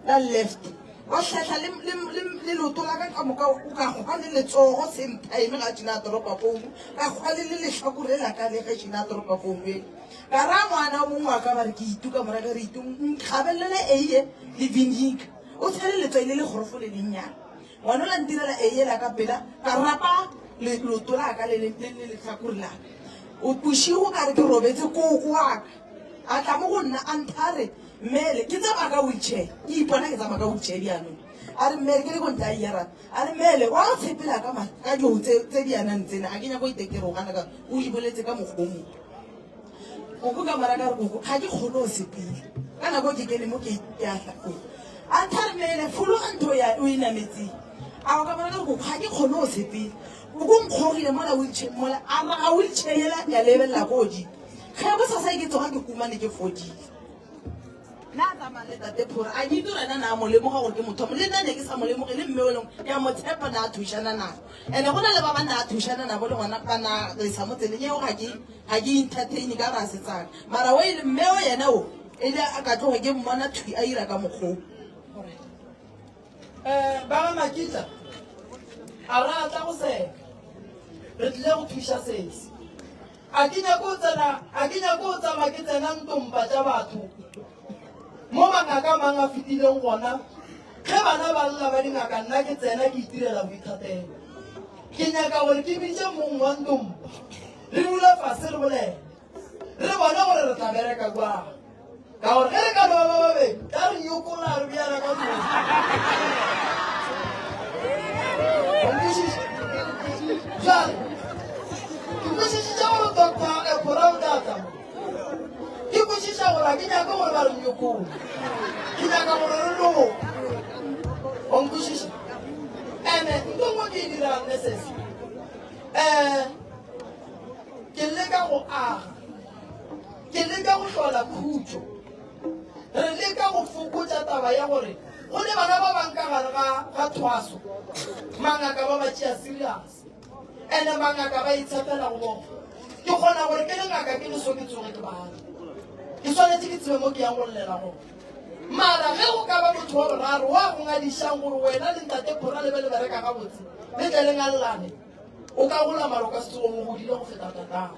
la left wa hlehla le, le, le, le leoto la ka ka moka o ka kgwa le letsogo same time ga tšina a dropa founu ka kgwa le le lehlakore la ka le ge tšina a dropa founu ele ka raya ngwana o mongwe wa ka ba re ke itu ka moraga re itu nkgabelele eiye le vinika o tshele letswai le le kgorofo le lennyane Ngwana o la ntirela eye la ka pela, ka rapa leoto la ka le lehlakore la ka. O bošego ka re ke robetse, koko wa ka a tla mo go nna a ntha re, Mmele, ke tsamaya ka wheelchair, ke ipona ke tsamaya ka wheelchair bjanong. A re, Mmele, ke le ko ntla ya rata. A re, Mmele, wa go tshepela ka ka dilo tse tse di yanang tsena, ga ke nyako itekere o gana ka o iboletse ka mokgwa o mongwe. Koko ka mora ka re koko ga ke kgone go sepela ka nako ke kene mo ke ke a hlakong a ntharemele fologa ntho ya o e nametseng a ka mora ka re koko ga ke kgone go sepela koko nkgogile mola wheelchair mola a raga wheelchair yela ya lebelela ko godimo ge bo sasa ke tsoga ke kumane ke fodile na tsamaya le tate phora a ke itse gore ena na a mo lemoga gore ke motho le nna ne ke sa mo lemoge le mme o leng ke a mo tshepa na a thušana nabo ene go na le ba ba na a thušana nabo le gona ba na lesa mo tseleng eo ga ke ga ke entertain ka gore a se tsaka mara o ile mme o yena o e le a ka tloga ke mmona thwi a ira ka mokgoo um ba ga makitla a ra tla go seka re tlile go thuša sesi a ke nyako tsena a ke nyako tsamaya ke tsena ntompa tša batho mo mangaka a mang a fetileng gona ge bana ba lla ba dingaka nna ke tsena ke itirela boithatelo ke nyaka gore ke bitše mong wa ntompa re dule fase re bolele re bone gore re tla bereka kwang ka gore ge re ka no ba babedi tla re nyokola re bjala ka tlong jale ke kwešišitše gore doctor ephora o tla tla mo ke kwešiša gore ga ke nyake gore ba re nyokole ke nyaka gore re loke o nkwešiša ene nto nngwe ke e dirang nesese um ke leka go aga ke leka go hlola khutšo re leka go fokotša taba ya gore go ne bana ba bang ka gare ga thwaso mangaka ba ba tšea serious ene mangaka ba itshepela go bona ke kgona gore ke le ngaka ke le so ke tsoge ke bana ke swanetše ke tsebe mo ke yang go llela gona mara ge go ka ba motho wa boraro wa go ngadišang gore wena le ntate phora le be le bereka gabotse le tle le ngallane o ka gola mara o ka se tsoge o godile go feta tatago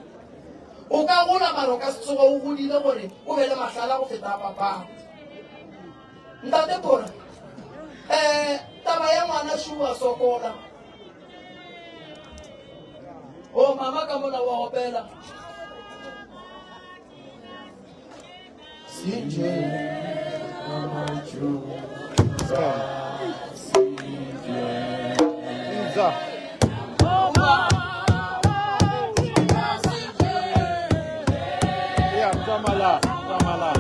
o ka gola mara o ka se tsoge o godile gore o be le mahlala go feta papago ntate phora um taba ya ngwana šua sokola o mama ka mola wa opela Yeah, Tamala, Tamala.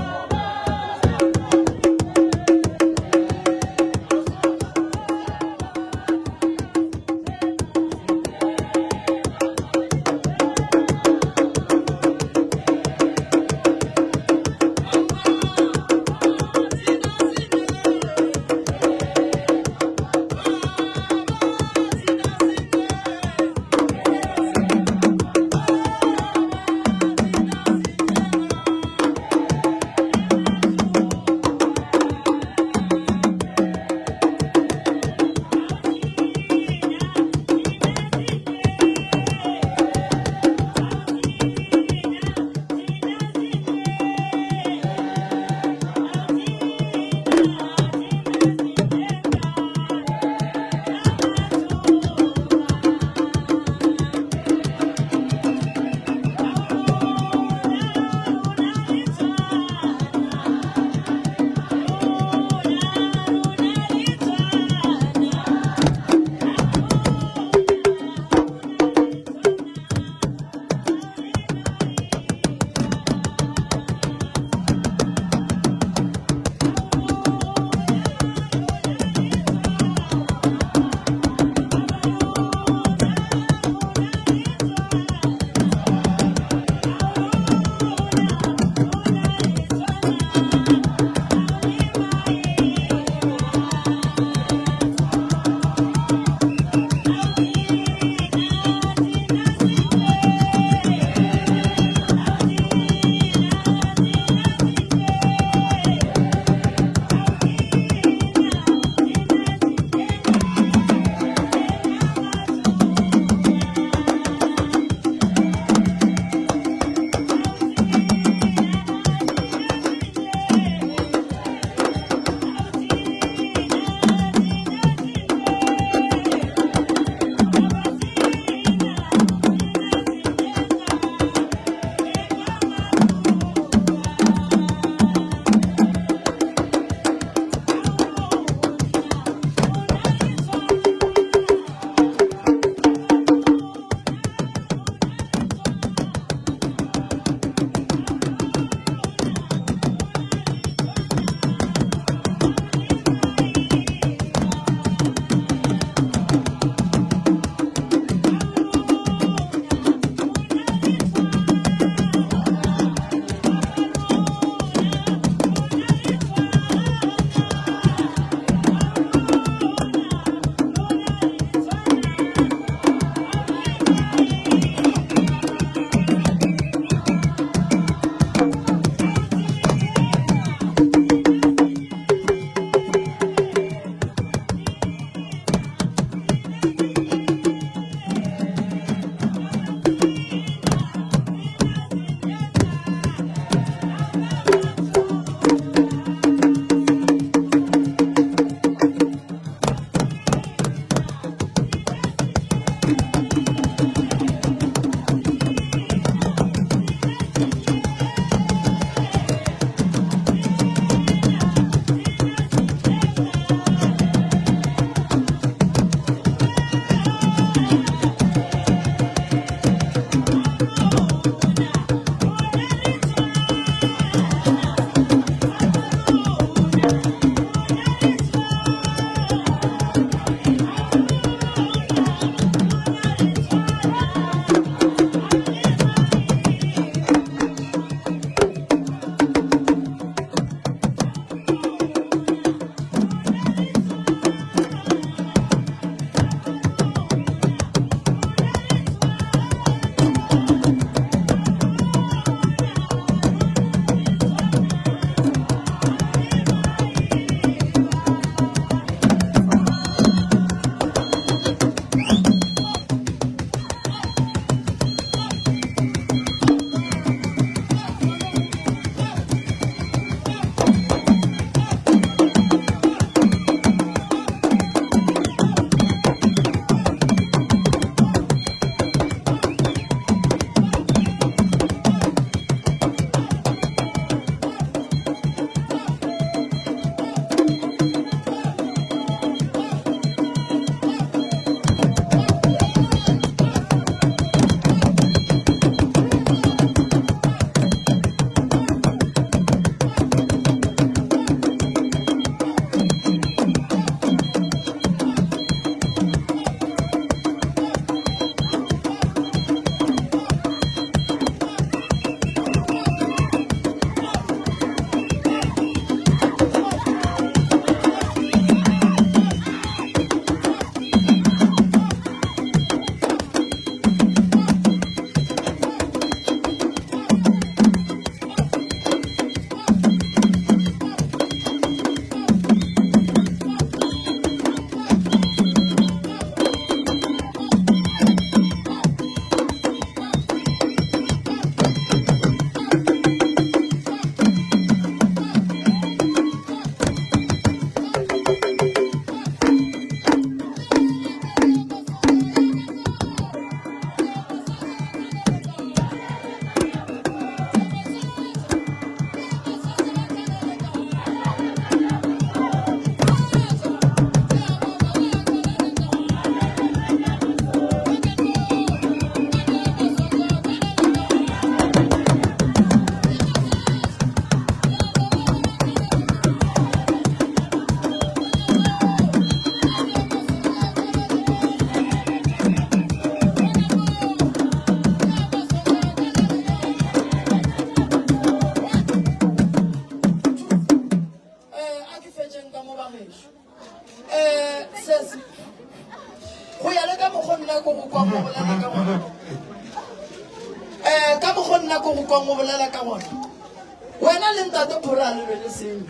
nna ko go kwang o bolela ka gona wena le ntate phora le lwele selo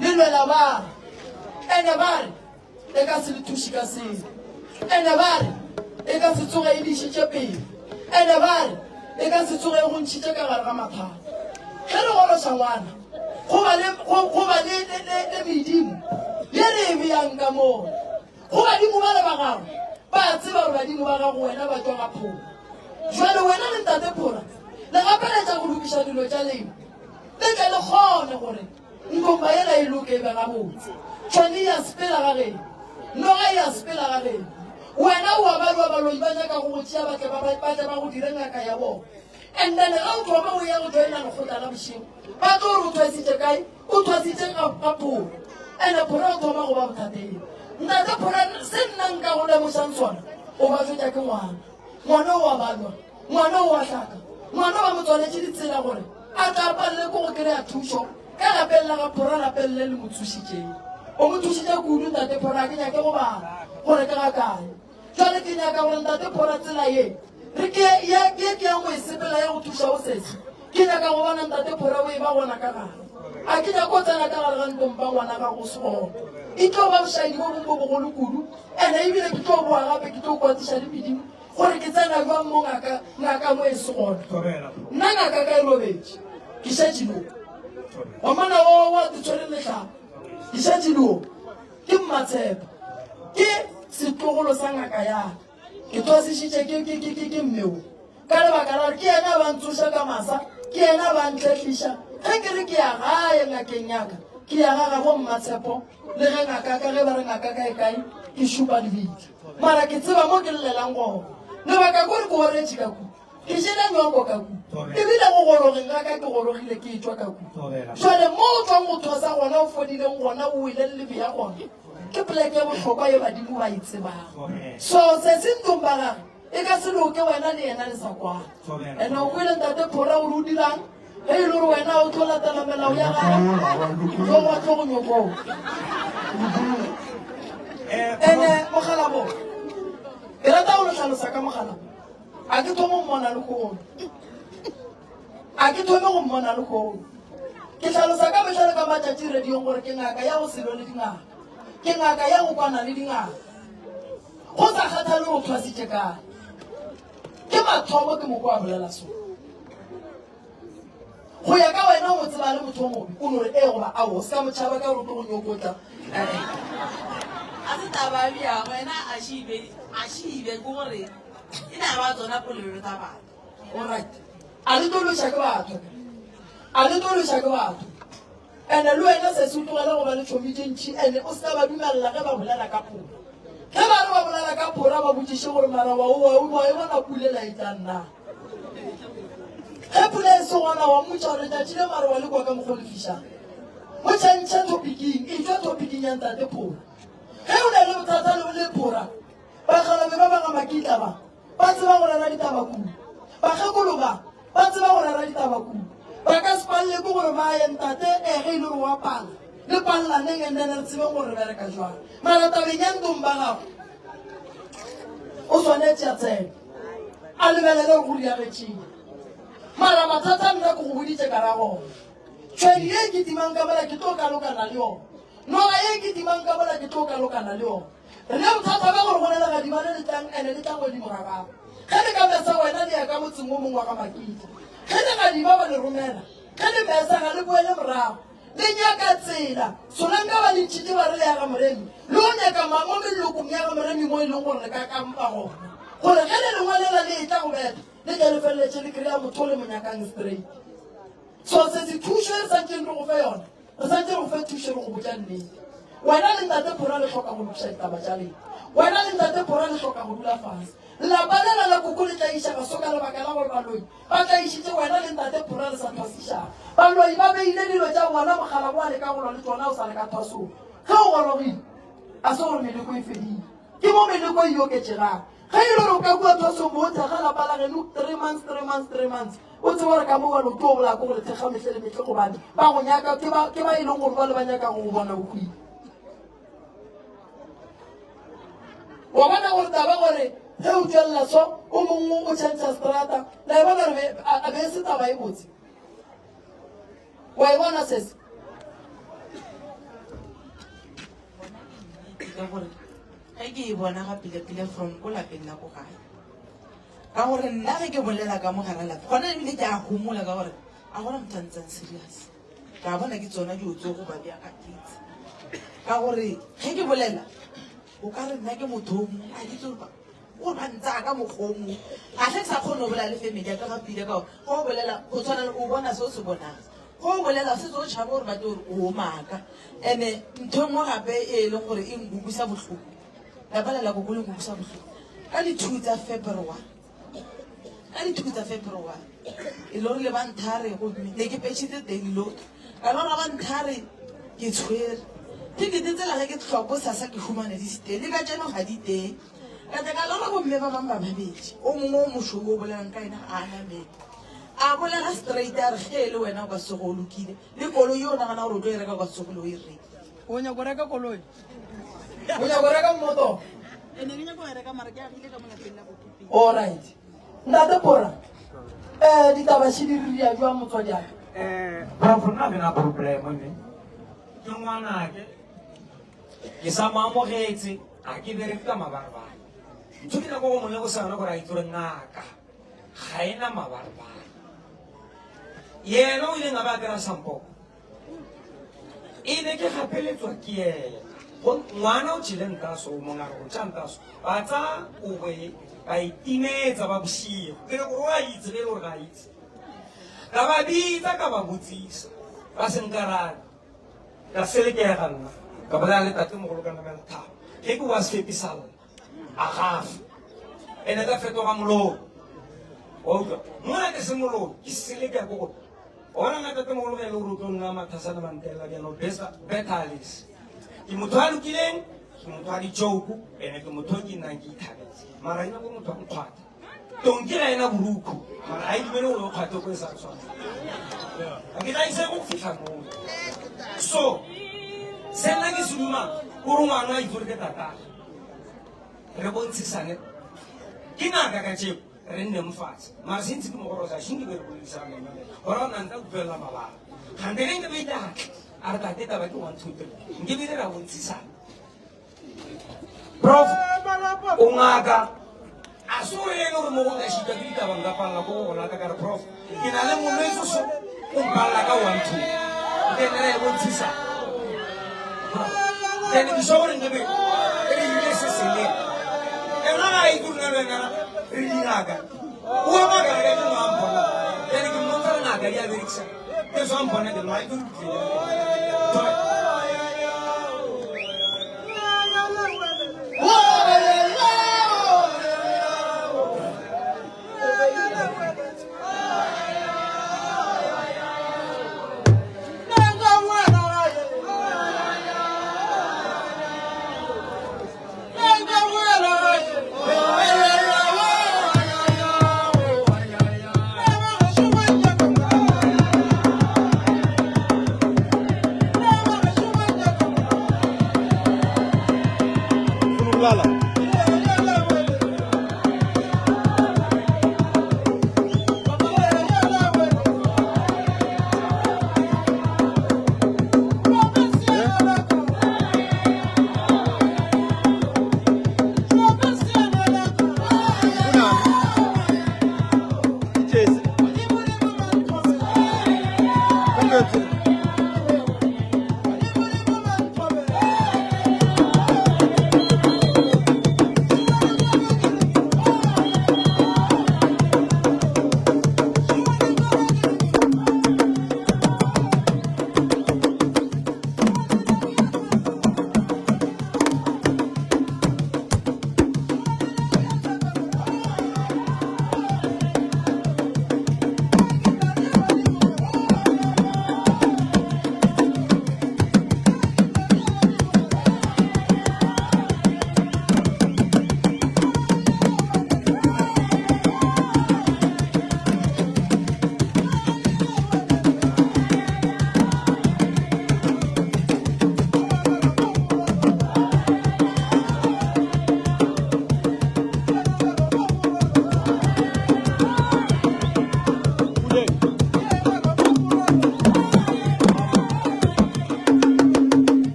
le lwela ba ene ba re e ka se le thuše ka selo ene ba re e ka se tsoge e le išitše pele ene ba re e ka se tsoge e go ntšhitše ka gare ga mathata ge re goroša ngwana go ba le go ba le le medimo ye re e beyang ka moo Go badimo bale ba gago, ba a tseba gore badimo ba gago wena ba tšwa ga Phora. Jwale wena le ntate Phora le gapeletša go lokiša dilo tša lena, le tle le kgone gore nkomba yela e loke e be gabotse. Tšhwane e a sepela ga geno, noga e a sepela ga geno. Wena o a balwa baloi ba nyaka go go tšea ba tle ba ba tle ba go dire ngaka ya bona. And then ga o thoma o ya go joina lekgotla la bošego, ba tlo re o thwasitše kae? O thwasitše ga, ga Phora. Ene Phora o thoma go ba bothateng. Ntate Phora, se nna nka go lemošang sona, o ba jwetša ke ngwana. Ngwana o a balwa, ngwana o a hlaka, ngwana ba mo tswaletše ditsela gore a tla palele ko go kry-a thušo ka lapeng la ga Phora, lapeng le le mo thušitšeng. O mo thušitše kudu ntate Phora, ga ke nyake go bala gore ke ga kae. Jwale ke nyaka gore ntate Phora tsela ye re ke ye ye ke yang go e sepela ya go thuša o sesi. Ke nyaka go bona ntate Phora o e ba gona ka gare. A ke nyako tsena ka gare ga ntlo mpa ngwana gago o se gona. E tlo ba bošaedi bo bongwe bo bogolo kudu ene ebile ke tlo boa gape ke tlo kwatiša le medimo gore ke tsena jwang mo ngaka ngaka mo e se gona. Nna ngaka ka e robetše. Ke šetše lo. Wa mona o wa te tshwere lehlapa. Ke šetše lo. Ke Mmatshepo. Ke setlogolo sa ngaka ya ka. Ke thwasišitše ke, ke, ke, ke, ke mme wo. Ka lebaka la gore ke yena a ba ntsoša ka masa, ke yena a ba ntlhehliša. Ge ke re ke ya gae ngakeng ya ka, ke ya ga gabo Mmatshepo, le ge ngaka ka ge ba re ngaka ka e kae, ke šupa lebitla. Mara ke tseba mo ke llelang gona. Lebaka kore ke oretše ka kua. Ke jele nyoko ka ku, ebile go gorogeng ga ka ke gorogile ke etšwa ka ku. Jwale mo o tšwang go thosa gona, o fodileng gona, o wele le beya gona, ke poleke e bohlokwa ye badimo ba e tsebang. So se se ntlong ba gage e ka se loke wena le yena le sa kwana. Ene o kwele ntate Phora gore o dirang ge e le gore wena o tlo latela melao ya gage, tlo go tlo go nyokong. Ene mogalabo, ke rata go le hlalosa ka mogalabo. A ke thome go mmona lehono. A ke thome go mmona lehono. Ke hlalosa ka mehla le ka matšatši radiong gore ke ngaka ya go se lwe le dingaka. Ke ngaka ya go kwana le dingaka. Go sa kgathale gore o thwasitše kae. Ke mathomo ke moko a bolela so. Go ya ka wena o tseba le motho o mobe, o no re ee goba aowa, o se ka mo tšhaba ka gore o tlo go nyokotla. A se taba bja wena a šibe a šibe ke gore e na ba tsona polelo tsa batho. Alright. A le tlo lweša ke batho. A le tlo lweša ke batho. Ene le wena sesi o tlogele go ba le tšhomi tše ntši ene o se ka ba dumelela ge ba bolela ka phora. Ge ba re ba bolela ka phora ba botšiše gore mara wa wa wa e bona pula la e tlang na. Ge pula e se gona wa mmotša gore letšatši le mare wa le kwa ka mokgo le fišang. Mo tšhentšhe topiking, etšwa topiking ya ntate phora. Ge o na le bothata le le phora, bakgalabe ba ba ga Makitla ba ba tseba go rera ditaba kudu. Bakgekolo ba Ba tseba go rera ditaba kudu. Ba ka se palele ke gore ba ye ntate eh ge e le gore wa pala. Le pallaneng and then re tsebeng gore re bereka jwang. Mara tabeng ya ntong ba gago o swanetše a tsene a lebelele gore go diagetšeng. Mara mathata nna ke go boditše ka ra gona. Tšhwene ye e kitimang ka mola ke tlo kalokana le yona. Noga ye e kitimang ka mola ke tlo kalokana le yona. Re ne bothata bja gore go na legadima le le tlang ene le tla godimo ga gago. Ge le ka mesa wena le ya ka motseng wo mongwe wa ga Makitla. Ge legadima ba le romela, ge le mesa ga le boele morago. Le nyaka tsela. Solanka ba le ntšhitše ba re le ya ga Moremi. Le o nyaka mang mo melokong ya ga Moremi mo e leng gore le ka kampa gona. Gore ge le lengwe lela le etla go betha, le tle le feleletše le kry-a motho o le mo nyakang straight. So se se thušo e re santšeng re go fe yona. Re santše re go fe thušo re go botša nnete. Wena le Ntate Phora le hloka go lokiša ditaba tša lena. Wena le Ntate Phora le hloka go dula fase. Lapa lela la koko le tlaišega so ka lebaka la gore baloi ba tlaišitše wena le Ntate Phora le sa thwasišana. Baloi ba beile dilo tša bona mogala bo a leka go lwa le tšona o sa le ka thwasong. Ge o gorogile a se gore meleko e fedile. Ke mo meleko e oketšegang. Ge e le gore o ka kua thwasong bo o thekga lapa la geno three months, three months, three months. O tsebe gore ka mo wena o tlo bolaya ko go le thekga mehle le mehle gobane ba go nyaka ke ba ke ba e leng gore ba le ba nyaka go go bona o hwile. Wa bona gore taba gore Ge o tšwelela so, o mongwe o tšhentšha seterata. La e bona gore be, a, a be e se taba e botse? Wa e bona sese? Ka gore ge ke e bona ga pele-pele from ko lapeng la ko gae ka gore nna ge ke bolela ka mo gara lapa gona ebile ke a homola ka gore a gona motho a ntsang serious ka bona ke tsona dilo tse go ba bja ka kitse ka gore ge ke bolela o ka re nna ke motho o mongwe a kitse gore o ba ntsaya ka mokgwa o mongwe ga tle ke sa kgone go bolela le family ya ka ga pile ka gore go o bolela go tshwana le o bona se o se bonang go o bolela setse o tšhaba gore ba tlo gore o maaka ene ntho e nngwe gape e leng gore e nkukusa botlhoko lapa le la koko le nkukusa botlhoko ka di-two tsa february ka di-two tsa february e le gore le ba nthare gomme ne ke petšhitse daily load ka lora ba nthare ke tshwere tekete tsela ge ke tlhoko sasa ke humane di se teng le ka tseno ga di teng ka tla ka lora bomme ba bangwe ba babedi o mongwe o mošweu o bolelang ka ena ga a namele a bolela straight a re ge e le wena o ka sego o lokile le koloi yo o nagana gore o tlo e reka o ka sego le o e reke O nyako reka koloi? O nyako reka mmoto? Ene ke nyako e reka mara ke agile ka mo lapeng la bokopeng. All right. Ntate Pora, eh ditaba še di ria jwang motswadi wa ka? Eh, prof nna ke na problem ne. Ke ngwanake. Ke sa mo amogetse, a ke bereke ka mabarebare. Ntho ke nako go mongwe go sa yona gore a itse gore ngaka ga e na mabarebare. Yena o ileng a ba kry-a sampoko. E be ke gapeletswa ke yena. Go ngwana o tšhele ntaso, o mongwe a re o tša ntaso. Ba tsaya kobo e, ba e timetsa ba bošego. Ke le gore o a itse ge e le gore ga a itse. Ka ba bitsa ka ba botsisa, ba se nkarabe. Ka selekega nna, ka bolela le tatemogolo ka namela thaba. Ge ke wa sefepi sa lla, a gafa. Ene ka fetoga moloi. Wa utlwa? Mona ke se moloi, ke selekega ke gore Ona nna tatemogolo ge e le gore o tlo nna mathasana mantelela bjalo better a lese. Ke motho a lokileng, ke motho a di-joke, ene ke motho o ke nnang ke ithabetse. Mara ena ko motho a nkgwatha. Tonki ga ena borukhu, mara ga e dumele gore o kgwathe ko e sa tshwana. Ga ke tla ise go fitlha moo. So, se nna ke se dumang, gore ngwana a itse gore ke tatagwe. Re bontshisane. Ke ngaka ka tšeko. Re nne mo fatshe. Mara se ntse ke mo gorosa, shinki be re boledisana le ena. Gore o nna ntse a utlwelela mabaka. Gante ge nke be ile a tla, a re tate taba ke 1 2 3. Nke be ile ra bontshisana. Prof, o ngaka. A se o ene gore mo go nka šitwa ke ditaba nka palela ko go go lata ka re prof, ke na le molwetse so o mpalela ka 1 2. Nke ne ra e bontshisana. Then ke sure gore nke be re ile se seleng. Ena ga a itse rona le wena re dingaka. O a makala ka ke mo a mpona. Then ke mmontsha re ngaka di a berekisa. Ke swa mpona ke no a itse gore ke tlile.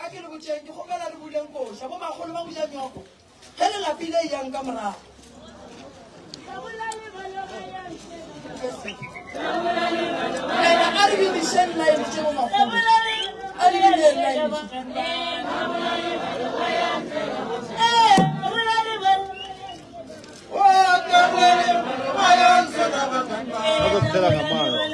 A ke le botšeng, ke kgopela le buleng koša. Bomakgolo ba go ja nyoko, ge le lapile eyang ka morago. Ena a re binišeng line tše bomakgolo. A re bineng line tše. Bazokuphela ngamanzi.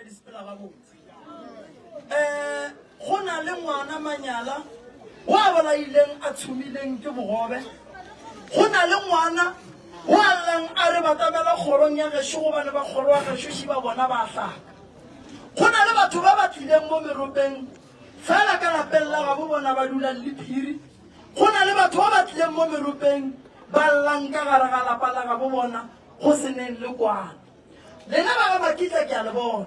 be di sepela gabotse. Um go na le ngwana manyala wa bolaileng a tshumileng ke bogobe. Go na le ngwana wa llang a re batamela kgorong ya gešo gobane ba kgoro wa gešo šiba bona ba hlaka. Go na le batho ba ba tlileng mo meropeng fela ka lapeng la gabo bona ba dulang le phiri. Go na le batho ba ba tlileng mo meropeng ba llang ka gare ga lapa la gabo bona go se neng le kwano. Lena ba ga Makitla ke a le bona.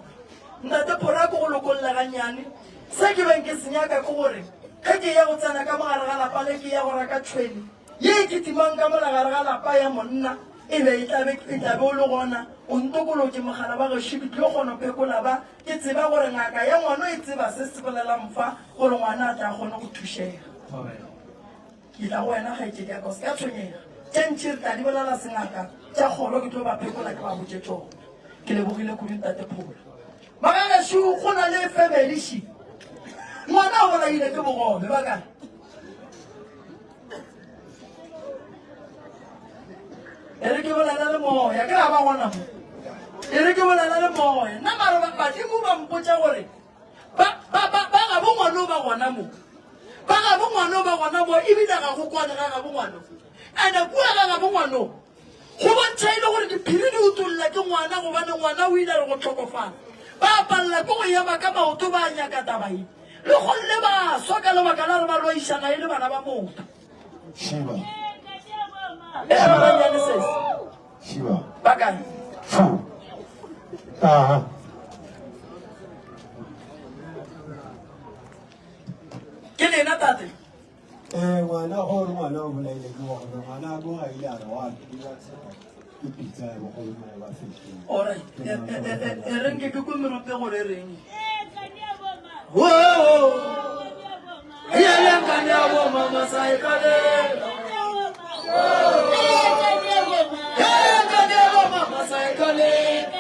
Ntate Phora ke go lokolle gannyane. Se ke beng ke se nyaka ke gore ge ke eya go tsena ka mo gare ga lapa le ke eya go raka tšhwene ye e kitimang ka mola gare ga lapa ya monna e be e tla be e tla be o le gona o ntokolotše mogala wa gešo ke tlo kgona go phekola ba ke tseba gore ngaka ya ngwano e tseba se se bolelang fa gore ngwana a tla kgone go thušega. Ke tla go wena kgaetšedi ya ka, o se ka tshwenyega. Tše ntši re tla di bolela sengaka, tša kgoro ke tlo ba phekola ke ba botše tšona. Ke lebogile kudu Ntate Phola. Magagešo go na le family she. Ngwana o bolaile ke bogobe ba kae? E re ke bolela le moya, ke ra ba gona mo. E re ke bolela le moya. Nna mara badimo ba mpotša gore Ba, ba, ba, ba gabo ngwano ba gona mo. Ba gabo ngwano ba gona mo, ebile ga go kwane ga gabo ngwano. Ene kua ga gabo ngwano, go bontšha e le gore diphiri di utolla ke ngwana gobane ngwana o ile a re go hlokofala. Ba palela ke go ema ka maoto ba nyaka taba ye. Le golle ba swa ka lebaka la gore ba lwaišana e le bana ba motho. Shiba. Ema gannyane sesi. Shiba. Ba kae? Fu. Aha. Ke lena tate? Eh ngwana gore ngwana o bolaile ke bogobe ngwana a boga ile a re wa dira ke pitsa ya bogobe mo ba fetile. Alright. E reng ke ke kwe merope gore e reng. Whoa. Yele nkane ya bo mama sa e kalela. Yele nkane ya bo mama sa e kalela.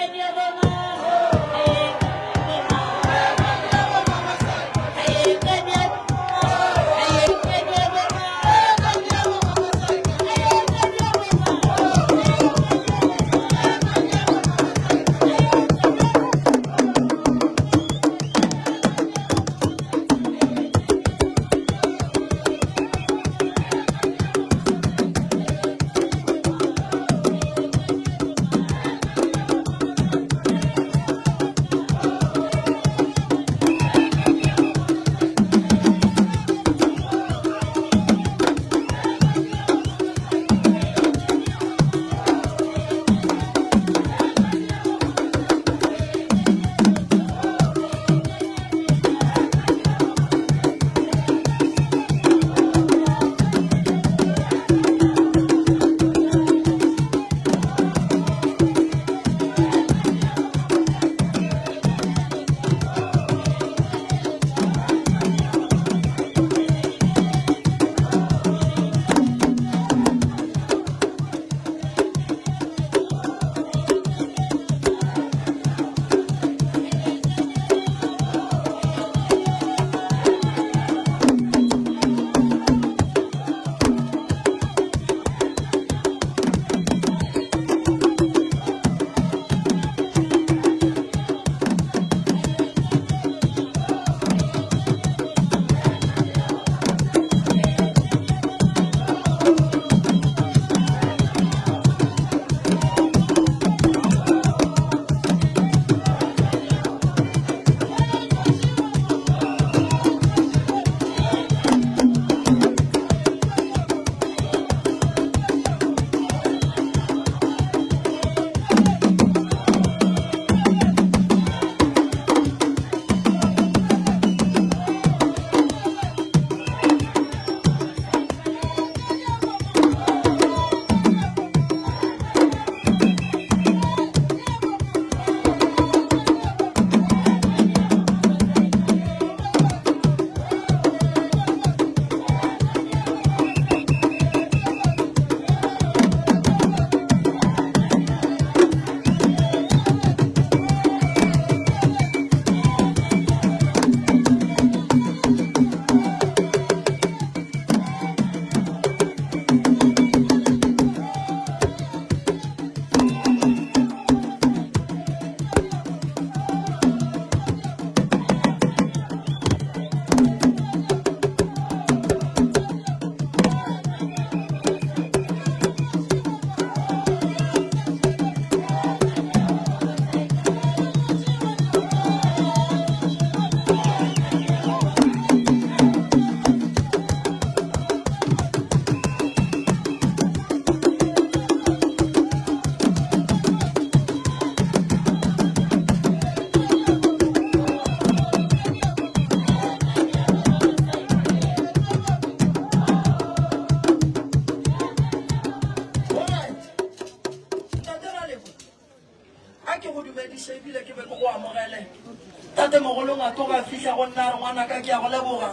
Tatemogolo Ngatoga a fihla go nna a re, Ngwanaka, ke a go leboga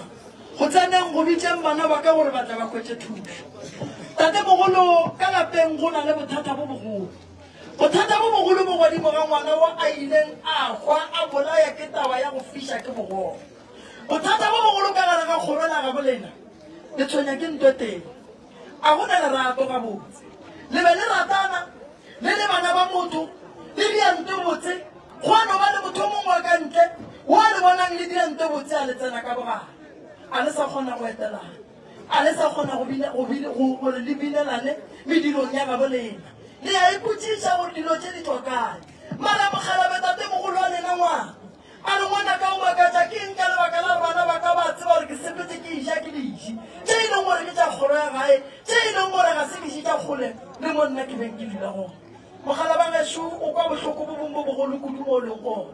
go tseneng go bitšeng bana ba ka gore ba tle ba hwetše thušo. Tatemogolo, ka lapeng go na le bothata bo bogolo. Bothata bo bogolo bo godimo ga ngwana wo a ileng a hwa a bolaya ke taba ya go fiša ke bogolo. Bothata bo bogolo ka gare ga kgoro la gabo lena le tshwenya ke nto e tee. A go na lerato gabotse. Le be le ratana le le bana ba motho, le dira nto botse, gwa no ba le motho o mongwe wa ka ntle wo a le bonang le dira nto botse a le tsena ka bogare. A le sa kgona go etelana. A le sa kgona go bina, go bina, go, gore le binelane medirong ya gabo lena. Le a ipotšiša gore dilo tše di tšwa kae. Mara mokgalabje tatemogolo wa lena ngwana a re, Ngwanaka o makatša ke eng ka lebaka la gore bana ba ka ba tseba gore ke sepetše ke eja ke diši tše e leng gore ke tša kgoro ya gae, tše e leng gore ga se diši tša kgole le mo nna ke beng ke dula gona. Mokgalabje gešo o kwa bohloko bo bongwe bo bogolo kudu mo o leng gona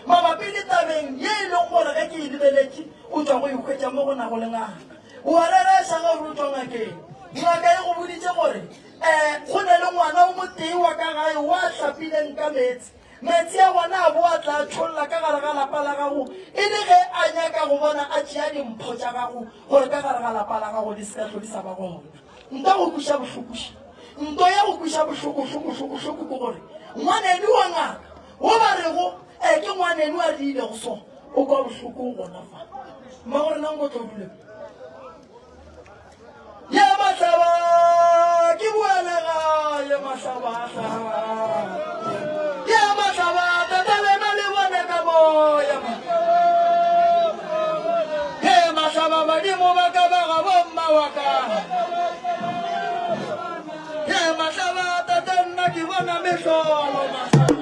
mabapi le tabeng ye e leng gore ge ke e lebeletše o tšwa go e hwetša mo go nago le ngaka. O a rereša ge o re o tšwa ngakeng. Ngaka e go boditše gore um go na le ngwana o motee wa ka gae wa hlapileng ka meetse. Meetse a gona a bo a tla tšholla ka gare ga lapa la gago e le ge a nyaka go bona a tšea dimpho tša gago gore ka gare ga lapa la gago di se ka hlo di sa ba gona. Nto go kweša bohloko še. Nto ya go kweša bohloko hloko hloko hloko ke gore ngwaneno wa ngaka wo ba rego e ke ngwaneno a diilego so o kwa bohloko gona fa. Mmago rena nko tlo dule. Ye mahlaba ke boele gae mahlaba hlaba. Ye mahlaba tata lena le bone ka moya. Ye mahlaba badimo ba ka ba ga bomma wa ka. Ye mahlaba tata nna ke bona mehlolo mahlaba.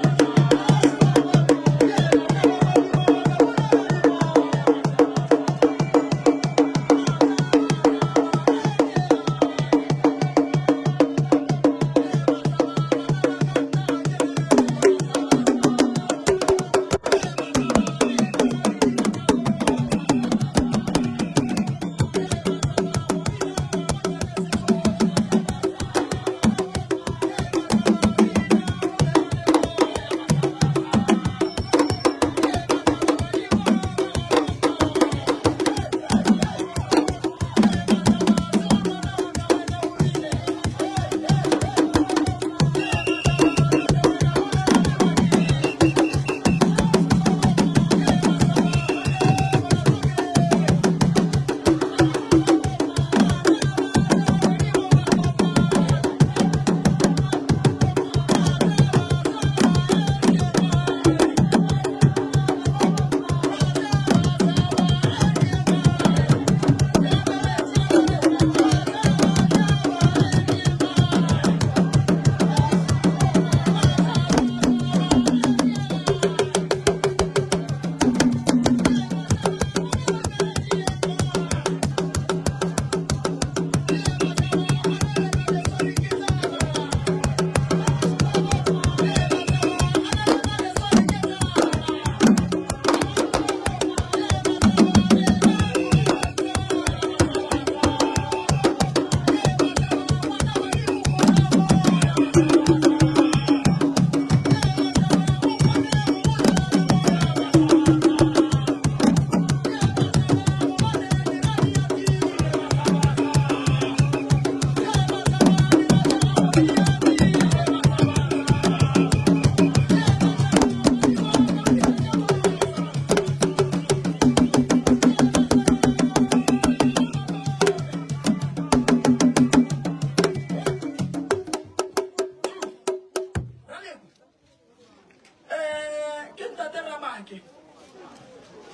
Ke ntate Ramake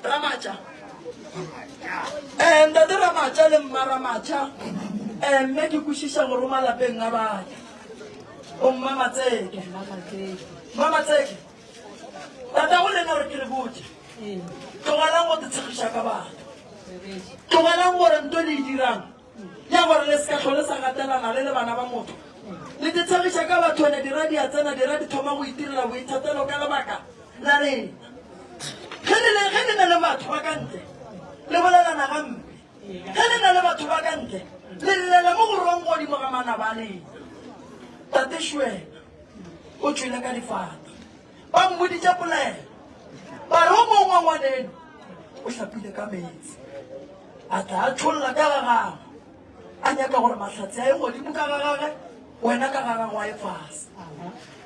Ramatša eh ntate Ramatša le mma Ramatša eh mme ke kwešiša gore o malapeng a baka o mma Matseke mma Matseke tata go lena gore ke le botse tlogelang go tetshegiša ka batho tlogelang gore nto le e dirang ya gore le se ka hlole sa gatelana le le bana ba motho. Le titshegiša ka batho ene dira di a tsena dira di thoma go itirela boithatelo ka lebaka la lena. Ge le le ge le na le batho ba ka ntle le bolelana gampe. Ge le na le batho ba ka ntle le llela mo go rong godimo ga manaba a lena. Tate Šwena o tšwele ka difata. Ba mmoditše polelo. Ba re o mongwe. ngwaneno o hlapile ka meetse a tla a tšholla ka ga gagwe a nyaka gore mahlatse a ye godimo ka ga gage wena ka ga gago a ye fase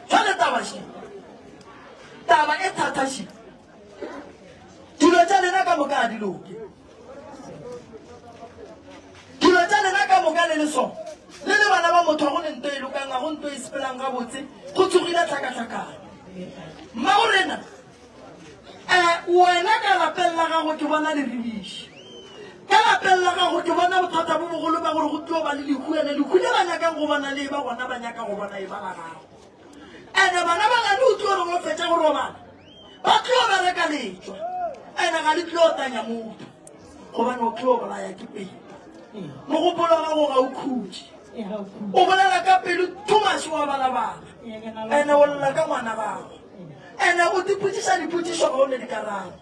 jale taba še taba e thata še dilo tša lena ka moka a di loke dilo tša lena ka moka le le so le le bana ba motho ga go ne nto e lokang ga go nto e sepelang gabotse go tsogile tlhakatlhakano mmago rena um wena ka lapeng la gago ke bona leribiši ka lapeng la gago ke bona bothata bo bogolo ba gore go tlo ba le lehu ene lehu le ba nyakang go bona le e ba gona ba nyaka go bona e ba la gago ene bana ba gane o tlo re go fetša go robala ba tlo bereka letšwa ene ga le tlo tanya motho gobane o tlo bolaya ke pelo mogopolo wa gago ga o khutše o bolela ka pelo thomas wa balabala ene o lla ka ngwana gago ene o dipotšiša dipotšišo ga o ne dikarabo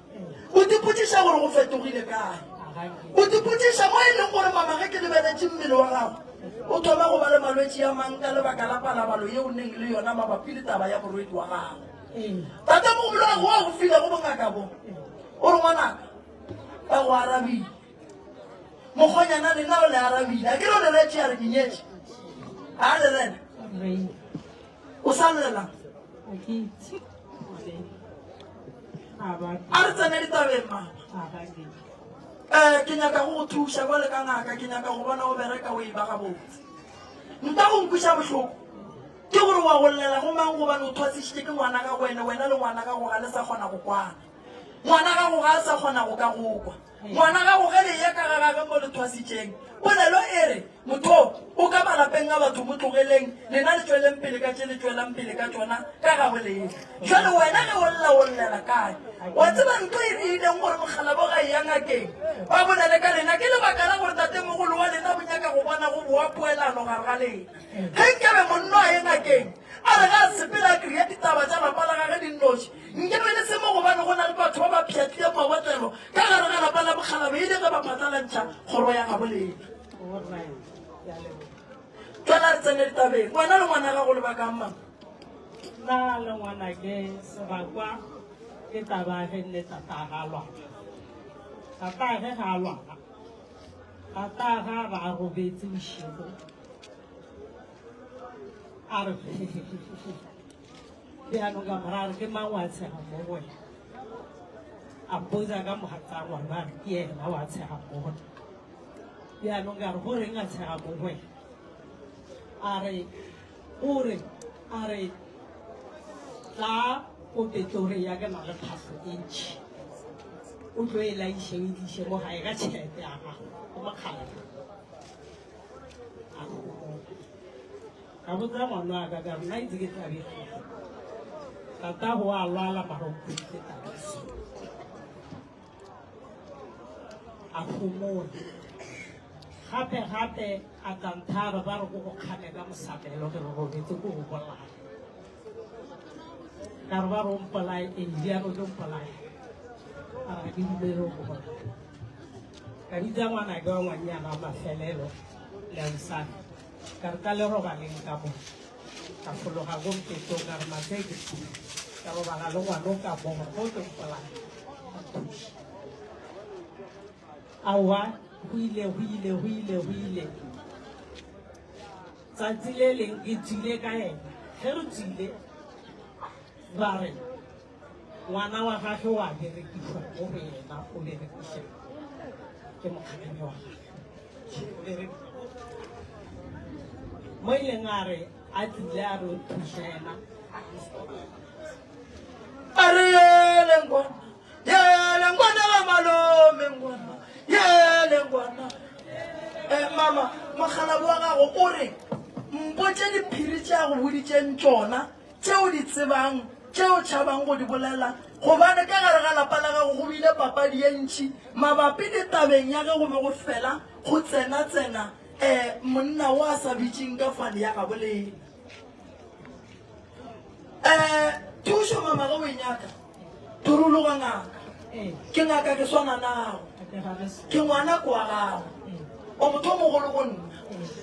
o dipotšiša gore go fetogile kae o dipotšiša mo e leng gore mama ge ke lebeletše mmele wa gago o thoma go ba le malwetši a mang ka lebaka la palabalo ye o neng le yona mabapi le taba ya morwedi wa gago tate mogolo wa go a go filego bongaka bo o re ngwanaka ba go arabile mokgonyana lena o le arabile a ke re o le retše a re ke nyetše a le rena o sa llela a re tsene ditabeng mama um ke nyaka go go thuša kwa le ka ngaka ke nyaka go bona o bereka o e ba gabotse nta go nkwiša bohloko ke gore wa go llela go mang gobane o thwasišitše ke ngwana ga wene wena le ngwana gago ga le sa kgona go kwana ngwana gago ga a sa kgona go ka go kwa Ngwana gago ge le eya ka ga gagwe mo le thwasitšeng, polelo e re, Motho o ka malapeng a batho, mo tlogeleng, lena le tšweleng pele ka tše le tšwelang pele ka tšona ka gagwe lena. Bjale wena ge o lla o llela kae? Wa tseba ntho e dirileng gore mokgalabo ga eya ngakeng ba bolele ka lena ke lebaka la gore tatemogolo wa lena bo nyaka go bona go boa poelano gare ga lena. Ge nkabe monno a ye ngakeng a re ga a sepela a kry-a ditaba tša lapa la gage di nnoši, nkabe le se mo gobane go na le batho ba ba pšhatlileng mabotlelo ka gare ga lapa la bokgalabo e le ge ba phatlalantšha kgoro ya gabo lena. Tšwela re tsene ditabeng. Wena le ngwana gago le bakang mama? Nna le ngwanake sebakwa ke taba ge nne tata ga lwala. Tata ge ga a lwala, tata ga ba a robetse bošego a re bjanong ka mora a re ke mang wa tshega mo go wena a mpotsa ka mogatsa ngwana a re ke yena wa tshega mo go nna bjanong ka re go reng a tshega mo go wena a re o re a re tla ko Pretoria ke na le phahlo e ntšhi o tlo e laiše o e tliše mo gae ka tšhelete ya gago o mokgalabje a gopola ka botsa ngwana wa ka ka re nna itse ke tlabegile tatago a lwala mara o kgweditse tabiso a gomola gape gape a tlanthaba ba re ko go kgame ka mosamelo ke re robetse ko go bolaya ka re ba re o mpolaye ee bjalo ke mpolaye a re ke dumele o go bolaya Ka bitsa ngwanake wa ngwannyana wa mafelelo, Leosane, ka re tla le robaleng ka mo. Ka fologa ko mpetong ka re matse ke pula. Ka robala le ngwana o ka mo gore ge o tlo mpolaya a nthuše. Aowa, go ile, go ile, go ile, go ile. Tsatsi le leng ke tswile ka yena. Ge re tswile, ba re Ngwana wa gagwe wa berekišwa mo go yena, o berekiša ke mokgalabje wa gagwe. O berekiša. Mo ileng a re a tlile a re o thuša yena. A re yele ngwana, yele ngwana ga malome ngwana, yele ngwana. Eh, mama, mokgalabje wa gago o re mpotše diphiri tše a go boditšeng tšona tše o di tsebang, tše o tšhabang go di bolela, gobane ka gare ga lapa la gago go bile papadi ye ntši mabapi le tabeng ya ge go be go fela go tsena-tsena um monna wo a sa bitšeng ka fane ya gabo lena. Um thušo mama ge o e nyaka, Thorologa ngaka. Ke ngaka ke swana nago. Ke ngwana ko wa gago. O motho o mogolo go nna.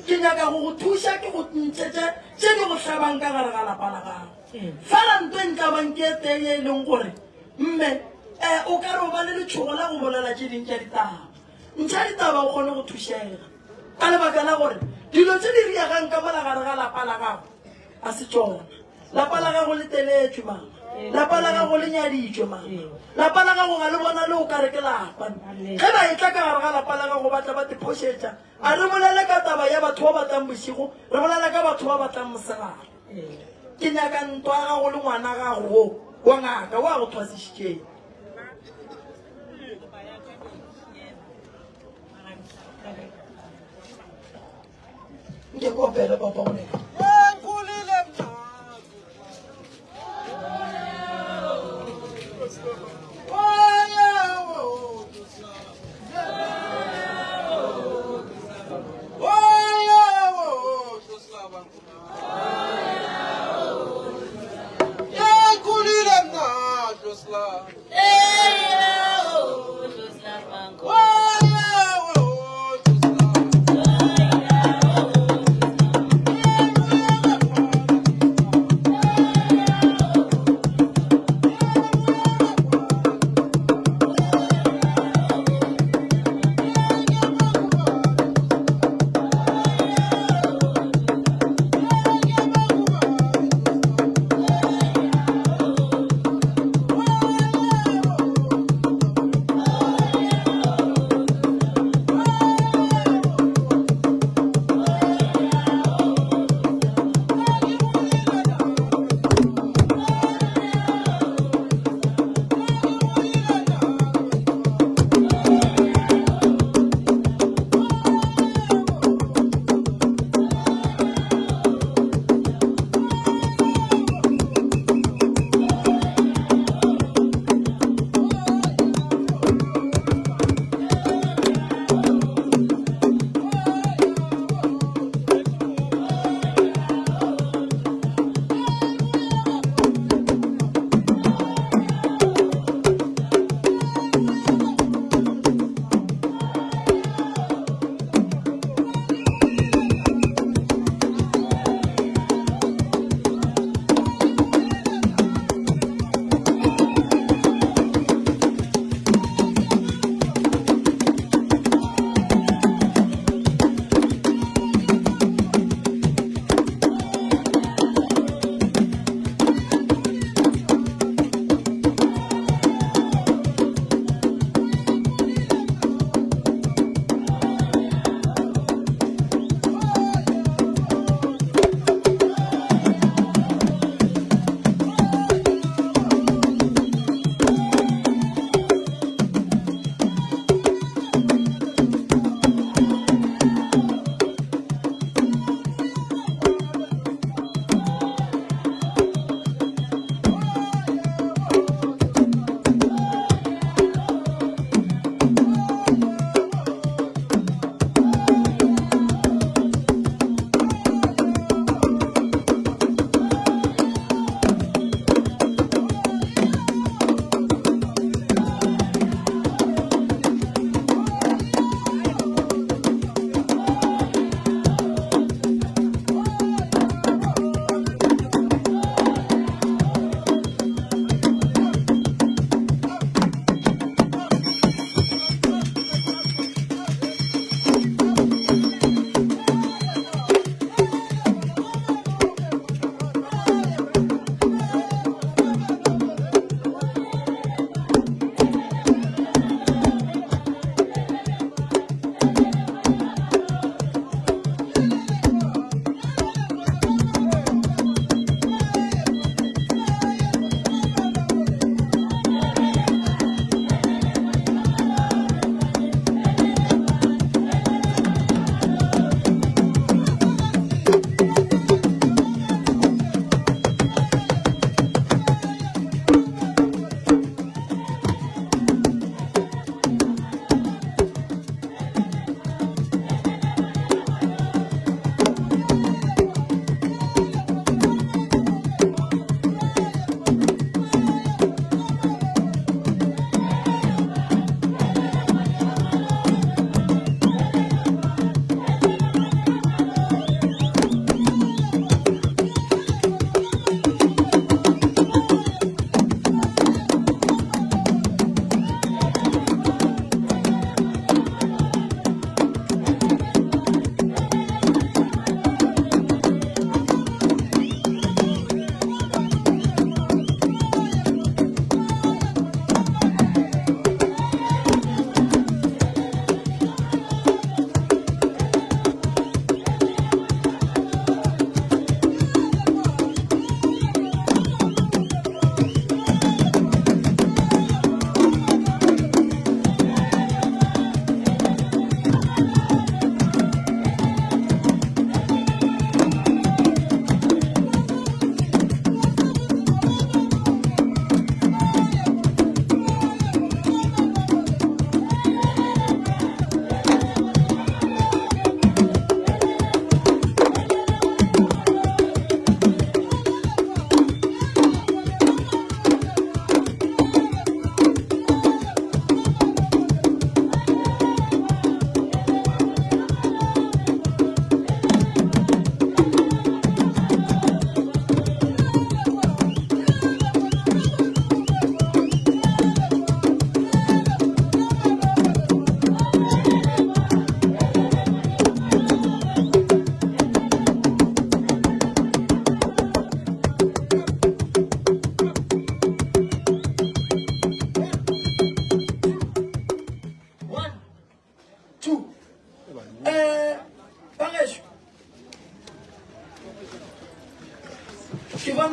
Ke nyaka go go thuša ke go ntšhetše tše di go hlabang ka gare ga lapa la gago. Fela nto e ntlabang ke e tee ye e leng gore mme. Um o ka re o ba le letšhogo la go bolela tše ding tša ditaba. Ntšha ditaba o kgone go thušega. Ka lebaka la gore dilo tše di riegang ka mola gare ga lapa la gago ga se tšona. Lapa la gago le teletšwe, mama. Lapa la gago le nyaditšwe, mama. Lapa la gago ga le bona le o ka re ke lapa. Ge ba etla ka gare ga lapa la gago ba tla ba te phošetša. A re bolele ka taba ya batho ba batlang bošego, re bolela ka batho ba batlang mosegare. Ke nyaka ntwa ya gago le ngwana gago wo wa ngaka wa go thwasišitšeng. Nke ke opele papa go leka.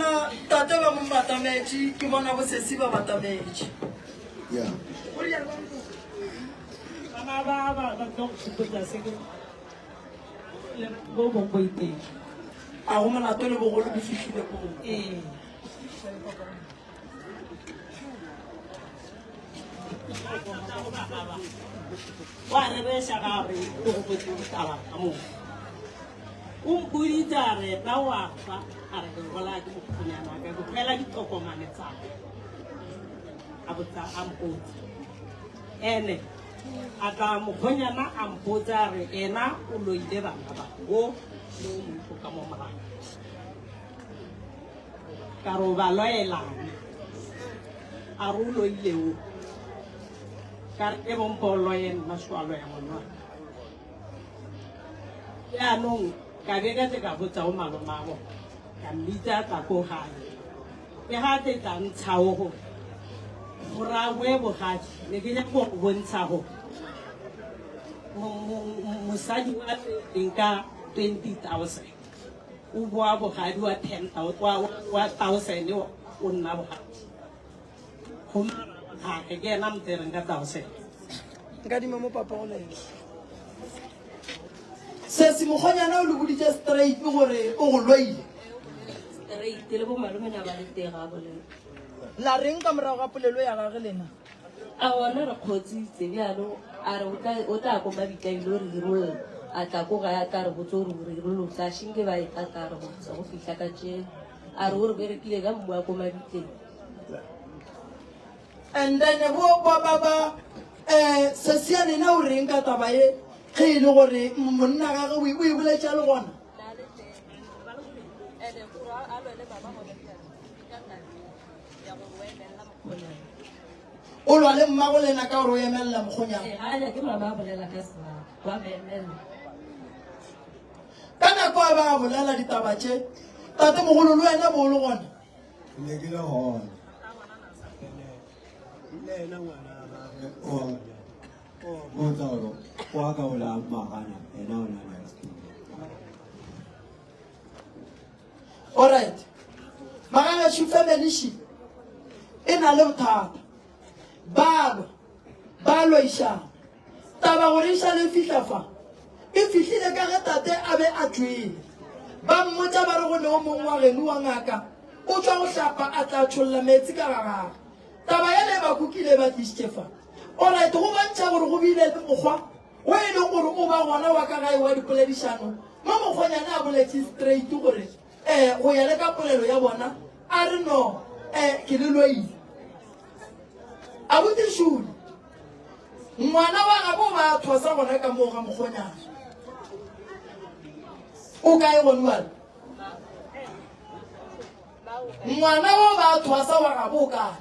bona tate ba mo batametše, ke bona bosesi ba batametše. Yeah. Bana ba ba ba tlo go šupetša se ke le bo bong bo iteng. A go molato le bogolo bo fihlile koo. Ee. Wa rereša ga re o gopotse ditaba ka moka. O mpoditse a re na wa fa a re ke gola ke mokgonyana ka ke hwela ditokomane tsa ka. A botsa a mpotsa. Ene a tla mokgonyana a mpotsa a re ena o loile bana ba o le o mongwe ka mo morago. Ka re o ba loelang? A re o loile o. Ka re e bong po loye nna šo a loya ngwana wa ka. Jaanong ka be ka tle ka botsa o malomago ka mmitsa a tla ko gae. Ke ga tle tla ntshao gore gore a boe bogadi ne ke nyaka go bontsha gore mosadi wa teng ka 20,000 o boa bogadi wa 10,000 wa wa 1000 o nna bogadi go gage ke ena motsereng ka 1000 Nkadima mo papa go lena. Sesi mokgonyana o le boditše straight gore o go loile. Straight le bo malome na ba le teng ga bolela. La reng ka morago ga polelo ya gage lena? A ona re kgotsitse bjalo a re o tla ko mabitla ile re irolla a tla ko gae a tla re botse gore o re irolotse a shinke ba e tla tla re botsa go fihla ka tšeo a re o re berekile ka mmu wa ko mabitleng. And then bo ba ba ba eh sesi ya lena o reng ka taba ye ge e le gore monna gage o e boletše a le gona? O lwa le mmago lena ka gore o emelela mokgonyana. Ka nako a ba a bolela ditaba tše, tatemogolo le wena bo o le gona? Ne ke le gona. Le ena ngwana gagwe o botsa gore wa ka o la magana ena o na le Alright. Magagešo family she e na le bothata. Ba lwa, ba loišana. Taba gore e šale e fihla fa, e fihlile ka ge tate a be a tšwele. Ba mmotša ba re go ne o mongwe wa geno wa ngaka o tšwa go hlapa a tla tšholla meetse ka ga gagwe. Taba yela e ba kukile e ba tlišitše fa. Alright, go bontšha gore go bile le mokgwa wo e leng gore o ba gona wa ka gae wa dipoledišano mo mokgonyana a boletše straight gore um go ya le ka polelo ya bona a re no um ke le loile. Abuti Shuli, ngwana wa gabo ba a thwasa gona ka moo ga mokgonyana. O kae gone jwale? Ngwana wo ba a thwasa wa gabo o kae?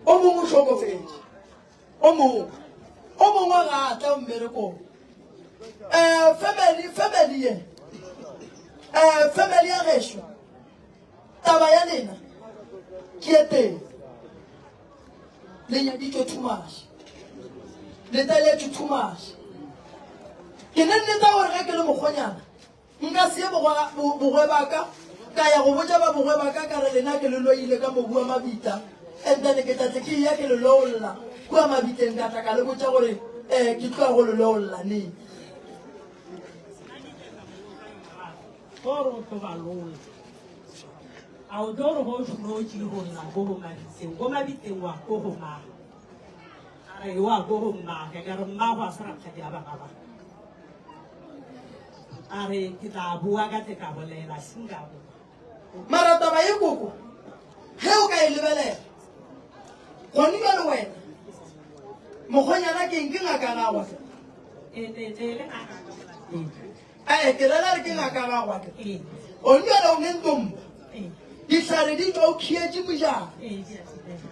O mongwe o hlokofetše, o mongwe o mongwe ga a tla mmerekong. Um family family ye um family ya gešo taba ya lena ke ye teng le nyaditšwe too much le teletšwe too much ke ne nneta gore ge ke le mokgonyana Nka se ye bogwe ba ka, ka ya go botša ba bogwe ba ka ka re lena ke le loile ka mobu wa mabitla, and then ke tla tle ke eya ke le loolla kua mabitleng ka tla ka le botša gore um ke tloga go le loolla neng. Gore o tlo ba lola. A o tlo re go šoma o tšile go lla ko go mabitleng, ko mabitleng wa ko go mang? A re wa ko go mmage, ka re mmago a se rakgadi a bana ba. A re ke tla boa ka tle ka bolela, seng ka boa. Mara taba ye koko, ge o ka e lebelela, gone bjale wena, mokgonyana ke eng, ke ngaka gagwe? E, ne, ne le ngaka ka molapeng. Ee, ke rela re ke ngaka gagwe. Ee. Gone bjale o ne ntomba. Ee. Dihlare di tšwa o khietše mojako. Ee, ke a tseba.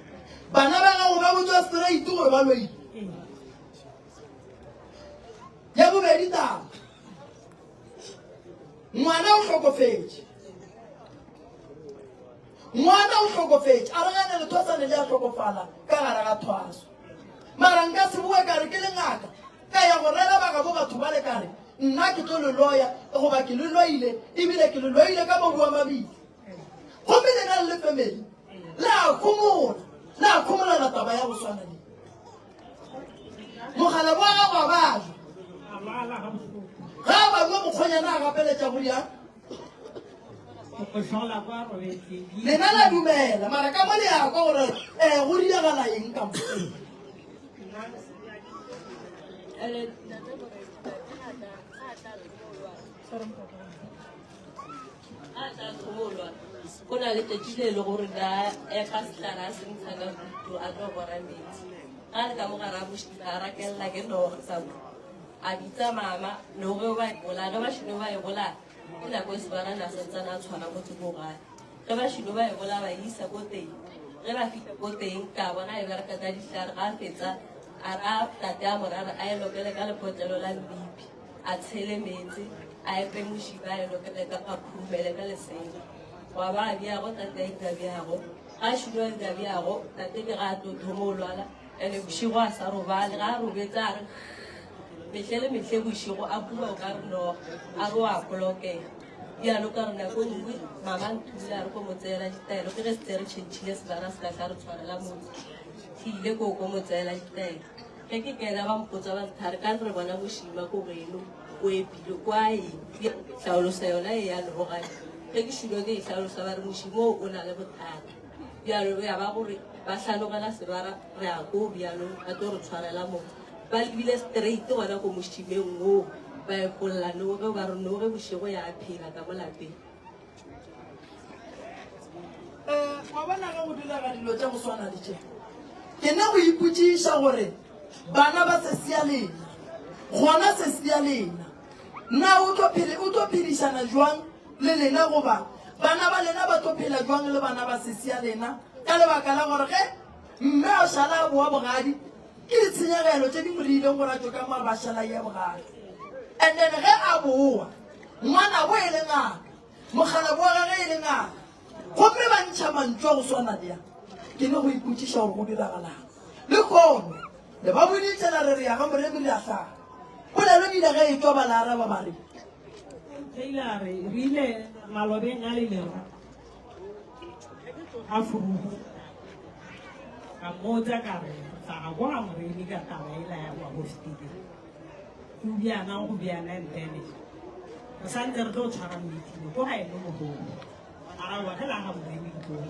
Bana ba gago ba botšwa straight gore ba loile. Ee. Ya bobedi taba, ngwana o hlokofetše. Ngwana o hlokofetše, a re gane lethwasane le a hlokofala ka gare ga thwaso. Mara nka se boe ka re ke le ngaka, ka ya go rera ba gabo batho bale ka re, Nna ke tlo le loya, goba ke le loile, ebile ke le loile ka mobu wa mabitla. Gomme lena le le family, le a khumola, le a khumolana taba ya go swana le. Mogala wa gago a bajwa. Ga a balwe mokgonyana a gapeletša go diang. Lena la dumela, mara ka mo le ya kwa gore um go diragala eng ka mo. Go na le tšatši le e le gore na epa sehlare a se ntsha ka kutu a tlo bora metsi. Ga le ka mo gare a mošima a rakelela ke noge sa mo. A bitsa mama noge ba e bolaya ge ba šino ba e bolaya ke nako e sebana na santsane a tshwara motse ko gae. Ge ba šino ba e bolaya ba e isa ko teng. Ge ba fihla ko teng ka bona e bereka ka dihlare ga a fetsa a ra tate a morare a e lokele ka lepotlelo la mmipi. A tshele meetse, a epe mošiba, a e lokele ka, a khurumele ka lesela. Gwa ba bjago, tate a ira bjago. Ga a šulo a ira bjago, tate ke ga a tlo thoma o lwala, ene bošego a sa robale. Ga a robetse a re mehle le mehle bošego a bua o ka re noga, a re o a polokega. Bjalo ka re nako e nngwe mama a nthomile a re ko mo tseela ditaelo, ke ge se re tšhentšhile sebana se ka tla re tshwarela motse. Ke ile ko ko mo tseela ditaelo. Ge ke kena ba mpotsa ba nthare ka re bona mošima ko geno o epile kwa eng. Ke hlalosa yona e ya logane. Ge ke šulo ke e hlalosa ba re mošima o o na le bothata. Bjalo ya ba gore ba hlanogela sebara re ya ko bjalo ba tlo re tshwarela motho. Ba lebile straight gona ko mošimeng woo ba epolla noge ba re noge bošego ya phela ka mo lapeng. Eh, wa bona ge go direga dilo tša go swana le tše, ke ne go ipotšiša gore bana ba sesi ya lena, gona sesi ya lena, na o tlo phele, o tlo phedišana jwang le lena goba bana ba lena ba tlo phela jwang le bana ba sesi ya lena ka lebaka la gore ge mme a šala a boa bogadi ke ditshenyegelo tše di mo riileng gore a tšwe ka mo a ba šala ye bogadi and then ge a boa ngwanabo e le ngaka Mokgalabje wa gagwe e le ngaka, gomme ba ntšha mantšu a go swana le a. Ke ne go ipotšiša gore go diragalang. Lehono, le ba boditše la re re ya ga Moremi re a hlaba. Polelo ebile ge e tšwa ba la araba ba re. Taylor a re, Re ile malobeng a le lera ga Furugu, ka mmotsa ka re, Re tla ga kwa ga Moremi ka taba ela ya wa go fetileng. Go bjana go bjana and then re santse re tlo tshwara meeting ko ga ene mogolo mara wa ge la ga moremi ke tlo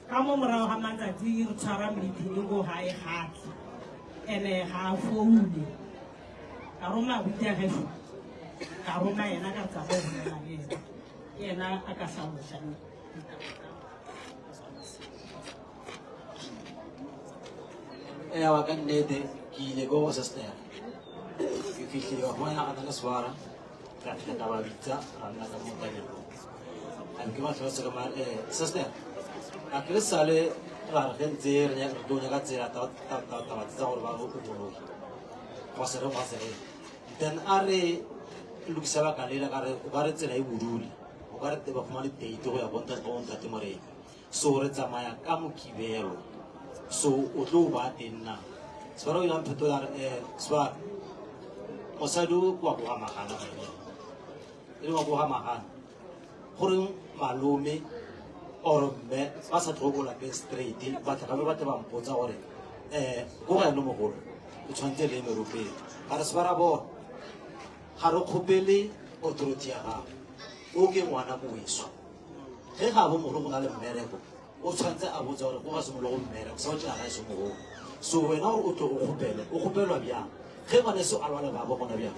ka mo morago ga matsatsi re tshwara meeting ko gae gatle ene ga a foune ka roma abuti ya geso ka roma yena ka tsa go bolela le ena ke yena a ka hlalošang Ewa ka nnete ke ile ko go sister ke fihlile ka fumana gana le swara ka fihla ka ba bitsa ra nna ka mo tabelong a ke ba tlhalosa ka mare eh sister a ke le sale ra re ge ntse re nyaka re tlo nyaka tsela taba tse tsa gore ba re o moloi gwa se re gwa se re then a re lokisa baka lela ka re o ka re tsela e bodule o ka re ba fumane date go ya go ntate morena So re tsamaya ka Mokibelo. So o tlo ba teng na? Sebara o ile a mphetola a re, eh, Sebara, mosadi o ke wa ko ga Magana monna. E le wa ko ga Magana. Goreng malome or mme ba sa tlogo ko lapeng straight ba tla ka ba tle ba mpotsa gore eh ko ga ene mogolo o tshwanetse le eme ropeng. Ga re Sebara bona ga re kgopele authority ya gago. O ke ngwana ko weso. Ge gabo mogolo go na le mmereko, o tshwanetse a botsa gore go ga simologo mmereko, sa o tšea ga eso mogolo. So wena gore o tlo o kgopele, o kgopelwa bjang? Ge ngwaneso a lwa le babo gona bjang?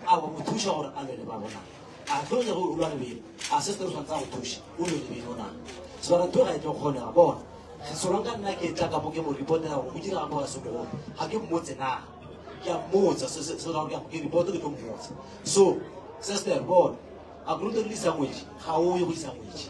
A wa mo thuša gore a lwe le babo na? A tlo nyaka gore o lwa le beno? A sister o tshwanetse a go thuše o lwe le beno na? Sebaka ntho ga e tlo kgonega. Bona, solanka nna ke tla ka mo ke mo reportela gore go direga mo ga eso mogolo, ga ke mmotse na? Ke a mmotsa, se se se ke report ke tlo mmotsa. So, sister bona, A ke rute re isa ngwetši? Ga o ye go isa ngwetši.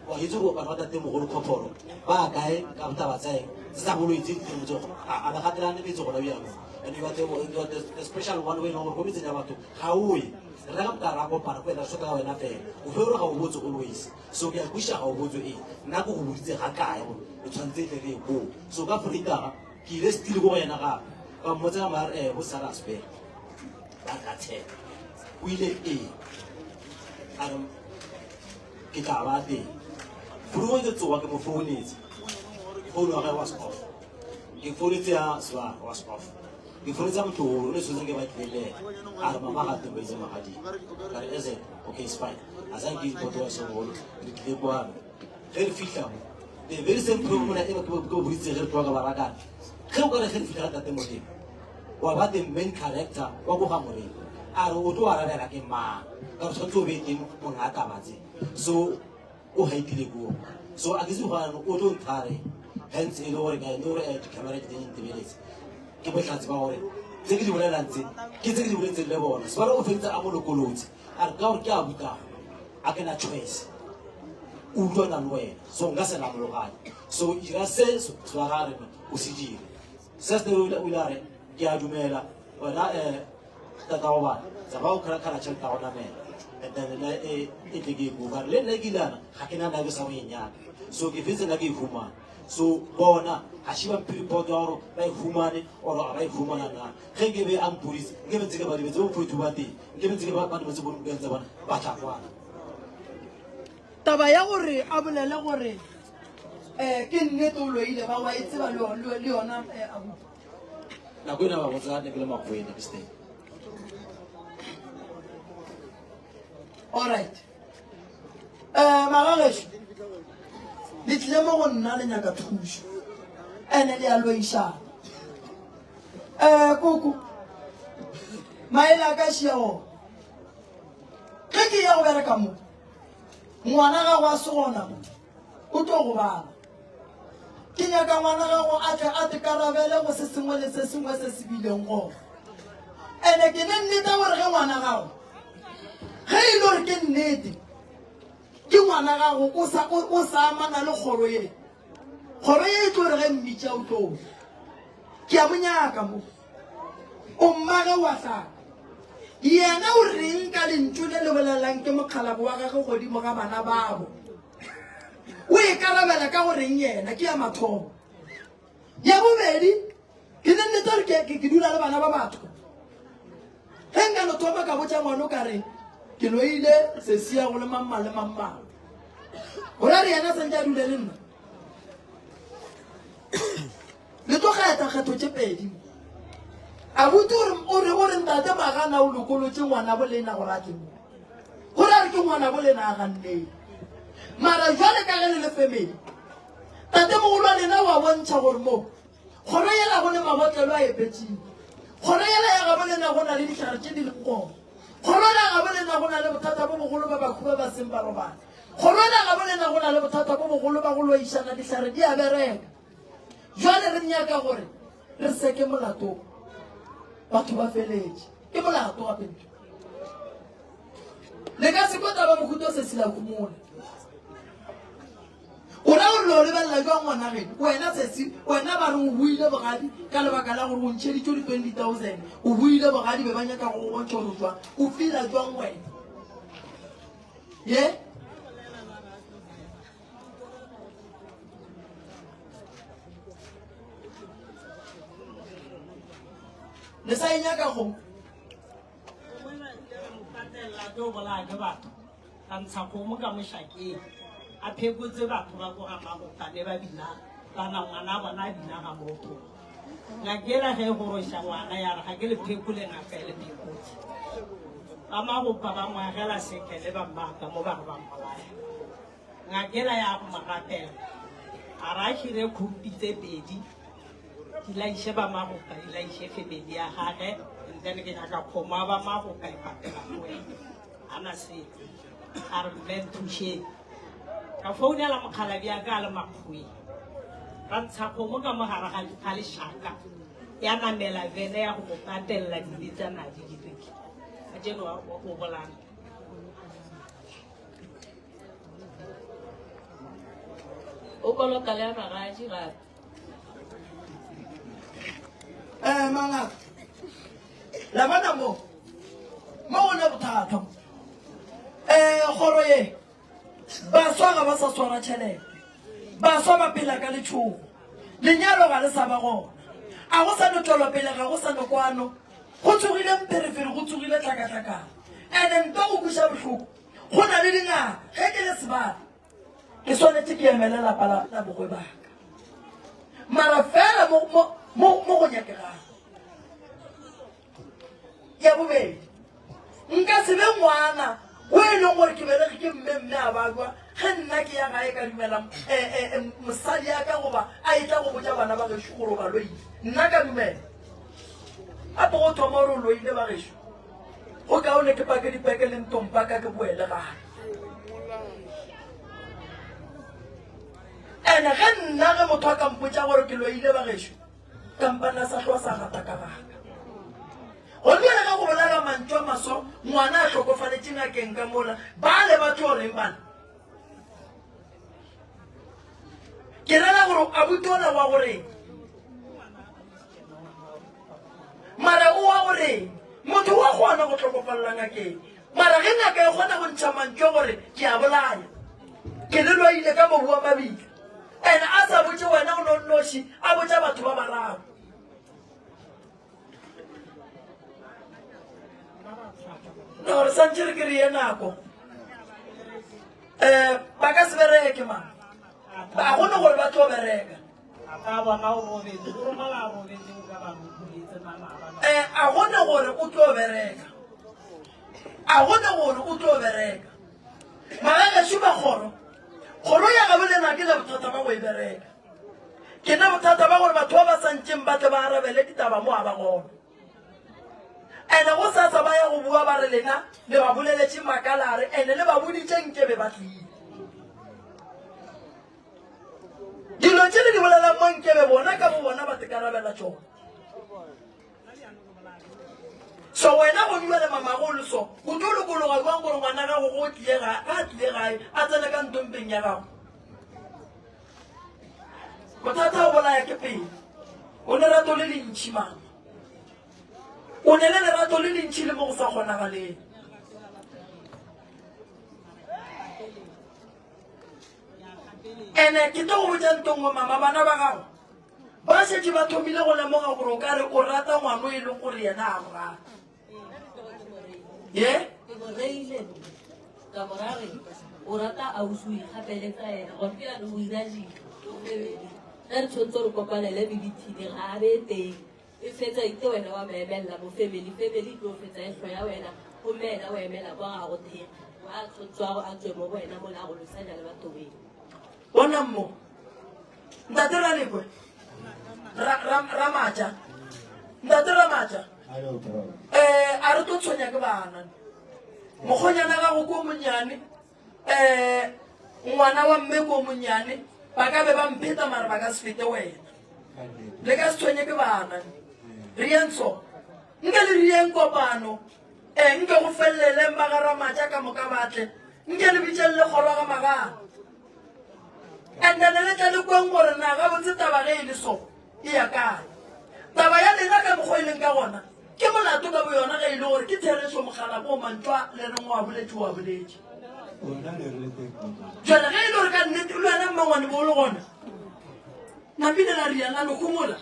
Wa itse gore bana ba tatemogolo Khophoro ba kae ka taba tsa eng? tse tsa boloi tse di teng motse a le gatelane metse gona bjanong and you are the, you are the, the special one o e leng gore ko metseng ya batho ga o ye re ka moka ra kopana ko wena re sotla ka wena fela o fe gore ga o botse always so ke a kweša ga o botse ee nna ke go boditse ga kae gore o tshwanetse e tle re ye koo so ka freitaga ke ile stile ko go yena gape ka mmotsa ka mare um go sara spela ba ka tshela o ile ee a re ke tla ba teng borogo ke tsoga ke mo founetse phone wa gage was off ke founetse ya sebaka was off ke founetse ya motlogolo o ne tshwanetse ke ba tlile le ena a re mama ga teng ba itse magading ka re is it okay it's fine a sa ke report wa segolo re tlile kwano ge re fitlha mo the very same problem e ba ke bo boditse ge re tloga ka barakana ge o ka re ge re fitlha ka tate modimo wa ba the main character wa ko ga morena a re o tlo arabela ke mang ka re tshwanetse o be teng mongwe a taba tse so o haitile koo so a ke se gona o tlo nthare hence e le gore ka e le gore eh, di-camera di teng ntebeletse ke botlhatsi ba gore tse ke di bolelang tse ke tse ke di boletseng le bona sebare o feditse a mo lokolotse a re ka gore ke a butago a ke na choice o utlwana le wena so nka se namologane so ira se sebara a re o se dire Sister o ile a re, Ke a dumela, wena um tatago bana, tsamaya o kgala tšhelete ya go namela. And then nna e e tle ke e kopa. Le nna ke ilana, ga ke na nayo sa go e nyaka. So ke fetse nna ke e humana. So bona, ga še ba mphe report ya gore ba e humane or ga ba e humana na. Ge nke be a mpoditse, nke be ntse ke ba dumetse bo mfethu ba teng, nke be ntse ke ba ba dumetse bo ntse bona ba tla kwana. Taba ya gore a bolele gore um ke nnete o loile ba wa e tseba le yona eh, abuti nako ena ba botsa ne ke le makgwena ke stay alright um magagešo le tlile mo go nna le nyaka thušo ene le ya loišana um koko maele a ka šiago ge ke ya go bereka mo Ngwana gago a se gona mo, o tlo gobala. Ke nyaka ngwana gago a tle a tekarabele go se sengwe le se sengwe se se bileng gona. Ene ke ne nnete gore ge ngwana gago, ge e le gore ke nnete, ke ngwana gago o sa, o, o sa amana le kgoro ye, kgoro ye e tlo re ge mmitša o tlo. Ke a mo nyaka mo. O mmage wa hlaka. Yena o reng ka lentšu le le bolelang ke mokgalabo wa gagwe godimo ga bana babo? O ikarabela ka go reng yena? Ke ya mathomo. Ya bobedi, ke ne nnete gore ke, ke, ke dula le bana ba batho. Ge nka no thoma ka botša ngwana o ka re ke loile sesia go le mamma le mamma. Gore a re yena santse a dule le nna. Le tlo kgetha kgetho tše pedi. Abuti o re o re o re ntate Magana o lokolotše ngwana bo lena gore a tle mo. Gore a re ke ngwana bo lena a ganneng. Mara jwale ka ge le le family. Tate mogolo wa lena wa bontšha gore mo kgoro yela go le mabotlelo a epetšeng. Kgoro yela ya gabo lena go na le dihlare tše di leng gona. Kgoro yela ya gabo lena go na le bothata bo bogolo ba bakhu ba ba seng ba robala. Kgoro yela ya gabo lena go na le bothata bo bogolo ba go loišana dihlare di a bereka. Jwale re nyaka gore re seke molato batho ba feletše ke molato gape ntho le ka se kota ba mohuto se se la humola o ra gore lo lebelela jwang ngwana geno wena sesi wena ba re o buile bogadi ka lebaka la gore o ntšheditšwe di-20 000 o buile bogadi be ba nyaka go go bontšha gore jwang o fila jwang wena ye Le sa e nyaka go? Ke o bolaya ke batho ka ntsha kgomo ka mošakeng a phekotse batho ba ko ga magopa ne ba bina bana ngwana bona a bina ga motho ngaka ela ge e goroša ngwana ya re ga ke le phekole ngaka e le phekotse ba magopa ba ngwagela sekele ba mmaka mo ba re ba mmolaya Ngaka ela ya go mo rapela, a re a hire khompi tse pedi, di laiše ba magopa, di laiše family ya gage, and then ke nyaka kgomo ya ba magopa e patela go wena. A na selo. A re mme nthušeng. Ka founela mokgalabje a ka a le makgoweng. Ra ntsha kgomo ka mo gare ga ga lešaka, ya namela vene ya go mo patelela dibe tsa nadi diriki. Kajeno o bolana. O kolota le ya magadi gape. Um mangaka la bona mo mo go ne bothata mo um kgoro ye baswa ga ba sa swara tšhelete baswa ba phela ka letšhogo lenyalo ga le sa ba gona a go sa no tšwelopele ga go sa no kwano go tsogile mpherefere go tsogile tlhakatlhakano ene nto go kweša bohloko go na le dingaka ge ke le sebala ke swanetše ke emele lapa la la bogwe baka mara fela mo mo mo mo go nyakegang ya bobedi nka se be ngwana o e leng gore ke belege ke mme mme a balwa ge nna ke ya gae ka dumela eh, eh, eh, mosadi ya ka goba a e tla go botša bana ba gešo gore o ba loile nna ka dumela gape go thoma gore o loile ba gešo Go kaone ke pake dipeke le ntompa ka ke boele gae. Ene ge nna ge motho a ka mpotša gore ke loile ba gešo, kampane a sa hloa sa gata ka baka. Gomme bjale ge go bolela mantšu a maso, ngwana a hlokofaletše ngakeng ka mola, bale ba tlo reng bana? Ke rela gore abuti ola wa goreng? Mara o wa goreng? Motho wa kgona go hlokofalela ngakeng, mara ge ngaka e kgona go ntšha mantšu a gore ke a bolaya, ke le loile ka mobu wa mabitla, ene a sa botše wena o no nnoši, a botša batho ba bararo. Na gore santše re ke re ye nako um ba ka se bereke ma ga gone gore ba tlo bereka um a gone gore o tlo bereka a gone gore o tlo bereka magagešo ba kgoro kgoro ya gabo lena ke na bothata ba go e bereka Ke na bothata ba gore batho ba ba sa ntšeng ba tle ba arabele ditaba mo a ba gona. Ene go sasa ba ya go bua ba re lena le ba boleletše makalare ene le ba boditše nke be ba tlile. Dilo tše le di bolelang mo nke be bona ka bo bona ba tekarabela tšona. So wena go dula le mamago o le so, o tlo lokologa jwang gore ngwana gago go tlile ga a tlile gae a tsene ka ntompeng ya gago? Bothata o bolaya ke pelo. O lerato le lentši mama. O ne le lerato le lentši le mo go sa kgonagaleng. Ene ke tlo go botša nto nngwe mama, bana ba gago ba šetše ba thomile go lemoga gore o ka re o rata ngwano e leng gore yena a go rata. Ye? Ke mo reile ka mo ra re o rata ausi o ikgapeletsa ena gone ke jaanong o ira dilo ge re tshwanetse re kopanele meeting ga a be teng e fetsa ite wena wa mo emelela mo family family e tlo fetsa e hloya wena gomme ena o emela kwa ga go thekga a tshwanetse a tswe mo go wena mola a go losanya le batho beng Bonang mo. Ntate Ralekwe. Ramatša. Ntate Ramatša. Eh, a re tlo tshwenya ke bana. Mokgonyana gago ko monnyane. Eh, ngwana wa mme ko monnyane. Ba ka be ba mpheta mara ba ka se fete wena. Le ka se tshwenye ke bana. Re yeng so. Nke le rieng kopano. Eh, nke go feleleng ba ga Ramatša ka moka ba tle. Nke le bitšeng le kgoro ga magana. And then le tle le kweng gore na gabotse taba ge e le so e ya kae. Taba ya lena ka mokgwa e leng ka gona ke molato ka boyona ge e le gore ke therešo mogala bo mantšu a le reng o a boletše o a boletše. Jale ge e le gore ka nnete le wena mmangwane bo o le gona namile la riana le homola.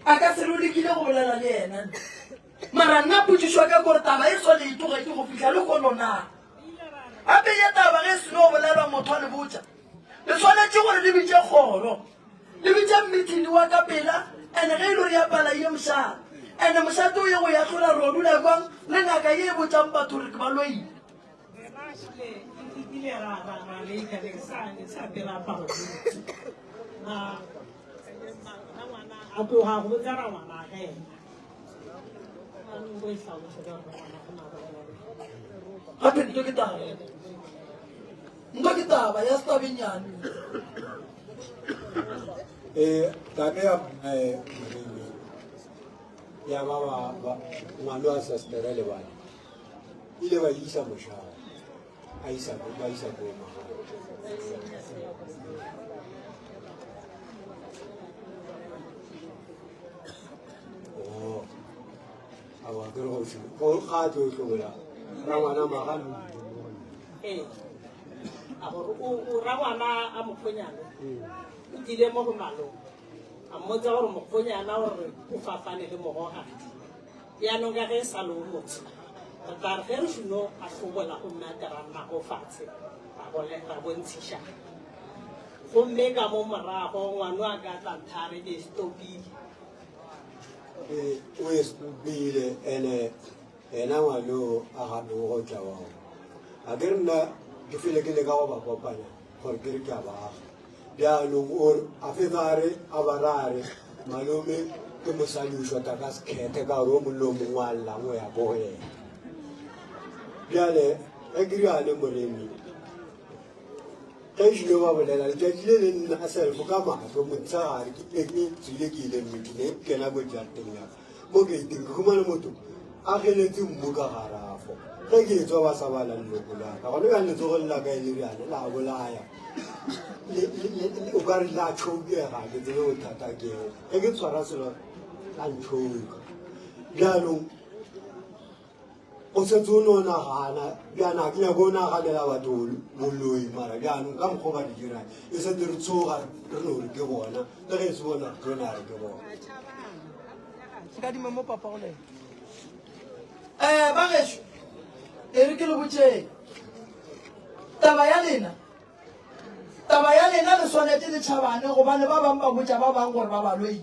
A ka se re o lekile go bolela le yena mara nna potšišo ka kore taba e swa le itogetše go fihla le kono na gape ye taba ge e seno go bolelwa motho a le botša le swanetše gore le bitše kgoro Le bitša mmithini wa ka pela, ene ge e le gore ya pala ye mošate. Ene mošate o ye go ya hlola ro dula kwang le ngaka ye e botšang batho gore ke ba loile. Gape nto ke taba. Nto ke taba ya setabenyane. Eh, tabe ya eh, moremi ya ba ba ba ngwana wa sestere le bana ile ba isa mošaa a isa ba isa ko magae oh awa ke re go go ga tlo tlola rangwana magano ee a gore o rangwana a mokgonyana o tlile mo go malome a mmotsa gore mokgonyana gore o fapane le mogogadi jaanong ka ge e sa le o motsho re tla re ge re šuno a hlobola gomme a tera nnago fatshe ra bontshišana gomme ka mo morago ngwano a ka tla nthare ke stopile Ee, o e stopile ene yena ngwano a ganong go tla wao a ke re nna ke fele ke leka go ba kopanya gore ke re ke a baga bjalong o a fetsa a re a ba ra a re malome ke mosadi o shota ka sekgethe ka gore o mongwe le o mongwe a llang o ya ko go yena bjale ge ke riale moremi Ge šilo ba bolela letšatši le le nna selfo ka mahlo motshegare ke ile ke tswile ke ile meeting e kena ko jarateng ya ka mo gating ke humane motho a geletse mmu ka garafo ge ke etswa ba sa bala leloko la ka gone bjang letsogo le la ka e le bjale la bolaya o ka re la tšhokega ke tsebe bothata keo ge ke tshwara selo la ntšhoka bjalong O setse o no nagana bjana ga ke nyako o naganela batho boloi mara bjanong ka mokgwa ba di dirang e setse re tshoga re no re ke bona le ge e se bona re tlo na re ke bona nkadime mo papa go lena um ba gešo e re ke le botšeng taba ya lena taba ya lena le swanetše le tšhabane gobane ba bangwe ba botša ba bangwe gore ba baloile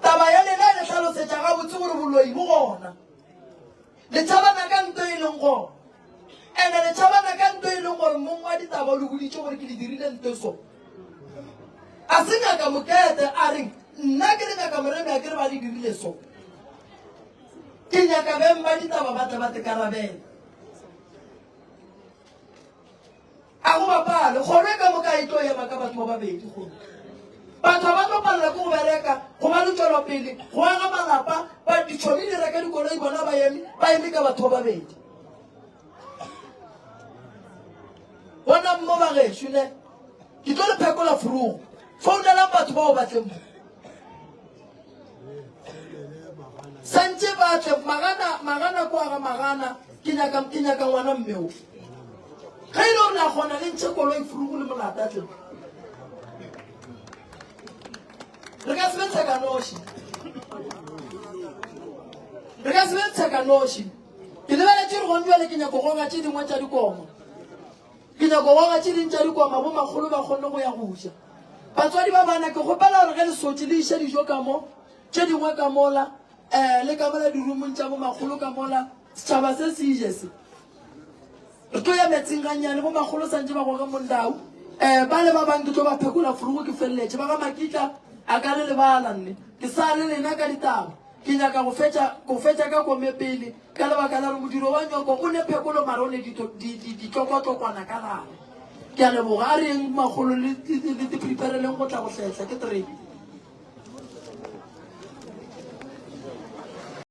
Taba ya lena e le hlalosetša gabotse gore boloi bo gona. Le tšhabana ka nto e leng gona. Ene le tšhabana ka nto e leng gore mong wa ditaba o le boditše gore ke le dirile nto so. A se ngaka Mokete a reng nna ke le ngaka Moremi a ke re ba le dirile so. Ke nyaka beng ba ditaba ba tle ba tekarabele. A go bapale, kgoro e ka moka e tlo ema ka batho ba babedi gomme batho ga ba tlo palela ke go bereka, go ba le tšwelopele, go aga malapa, ba ditšhomi di reka dikoloi bona ba eme, ba eme ka batho ba babedi. Bonang mo bagešo ne, ke tlo le phekola furugo, founelang batho bao ba tleng mo. Santše ba tle magana magana kwa ga magana ke nyaka ke nyaka ngwana mme o. Ge e le gore la kgona le ntšhe koloi furugu le molata tle. Re ka se be tshekanoši. Re ka se be tshekanoši. Ke lebeletše gore gone bjale ke nyako goga tše dingwe tša dikoma. Ke nyako goga tše ding tša dikoma bo makgolo ba kgonne go ya go ja. Batswadi ba bana ke kgopela gore ge le sotše le iše dijo ka mo, tše dingwe ka mola, um le ka mola dirumong tša bo makgolo ka mola, setšhaba se se ije se. Re tlo ya metsing gannyane, bo makgolo santše ba goge mondau. Um ba le ba bang ke tlo ba phekola furugo ke feleletše. Ba ga Makitla a ka le lebala nne. Ke sa le lena ka ditaba. Ke nyaka go fetša, go fetša ka kome pele, ka lebaka la gore modiro wa nyoko o ne phekolo mara o ne ditlokotlokwana ka gare. Ke a leboga. A re yeng makgolo le, le, le, le prepareleng go tla go hlehla. Ke trebe.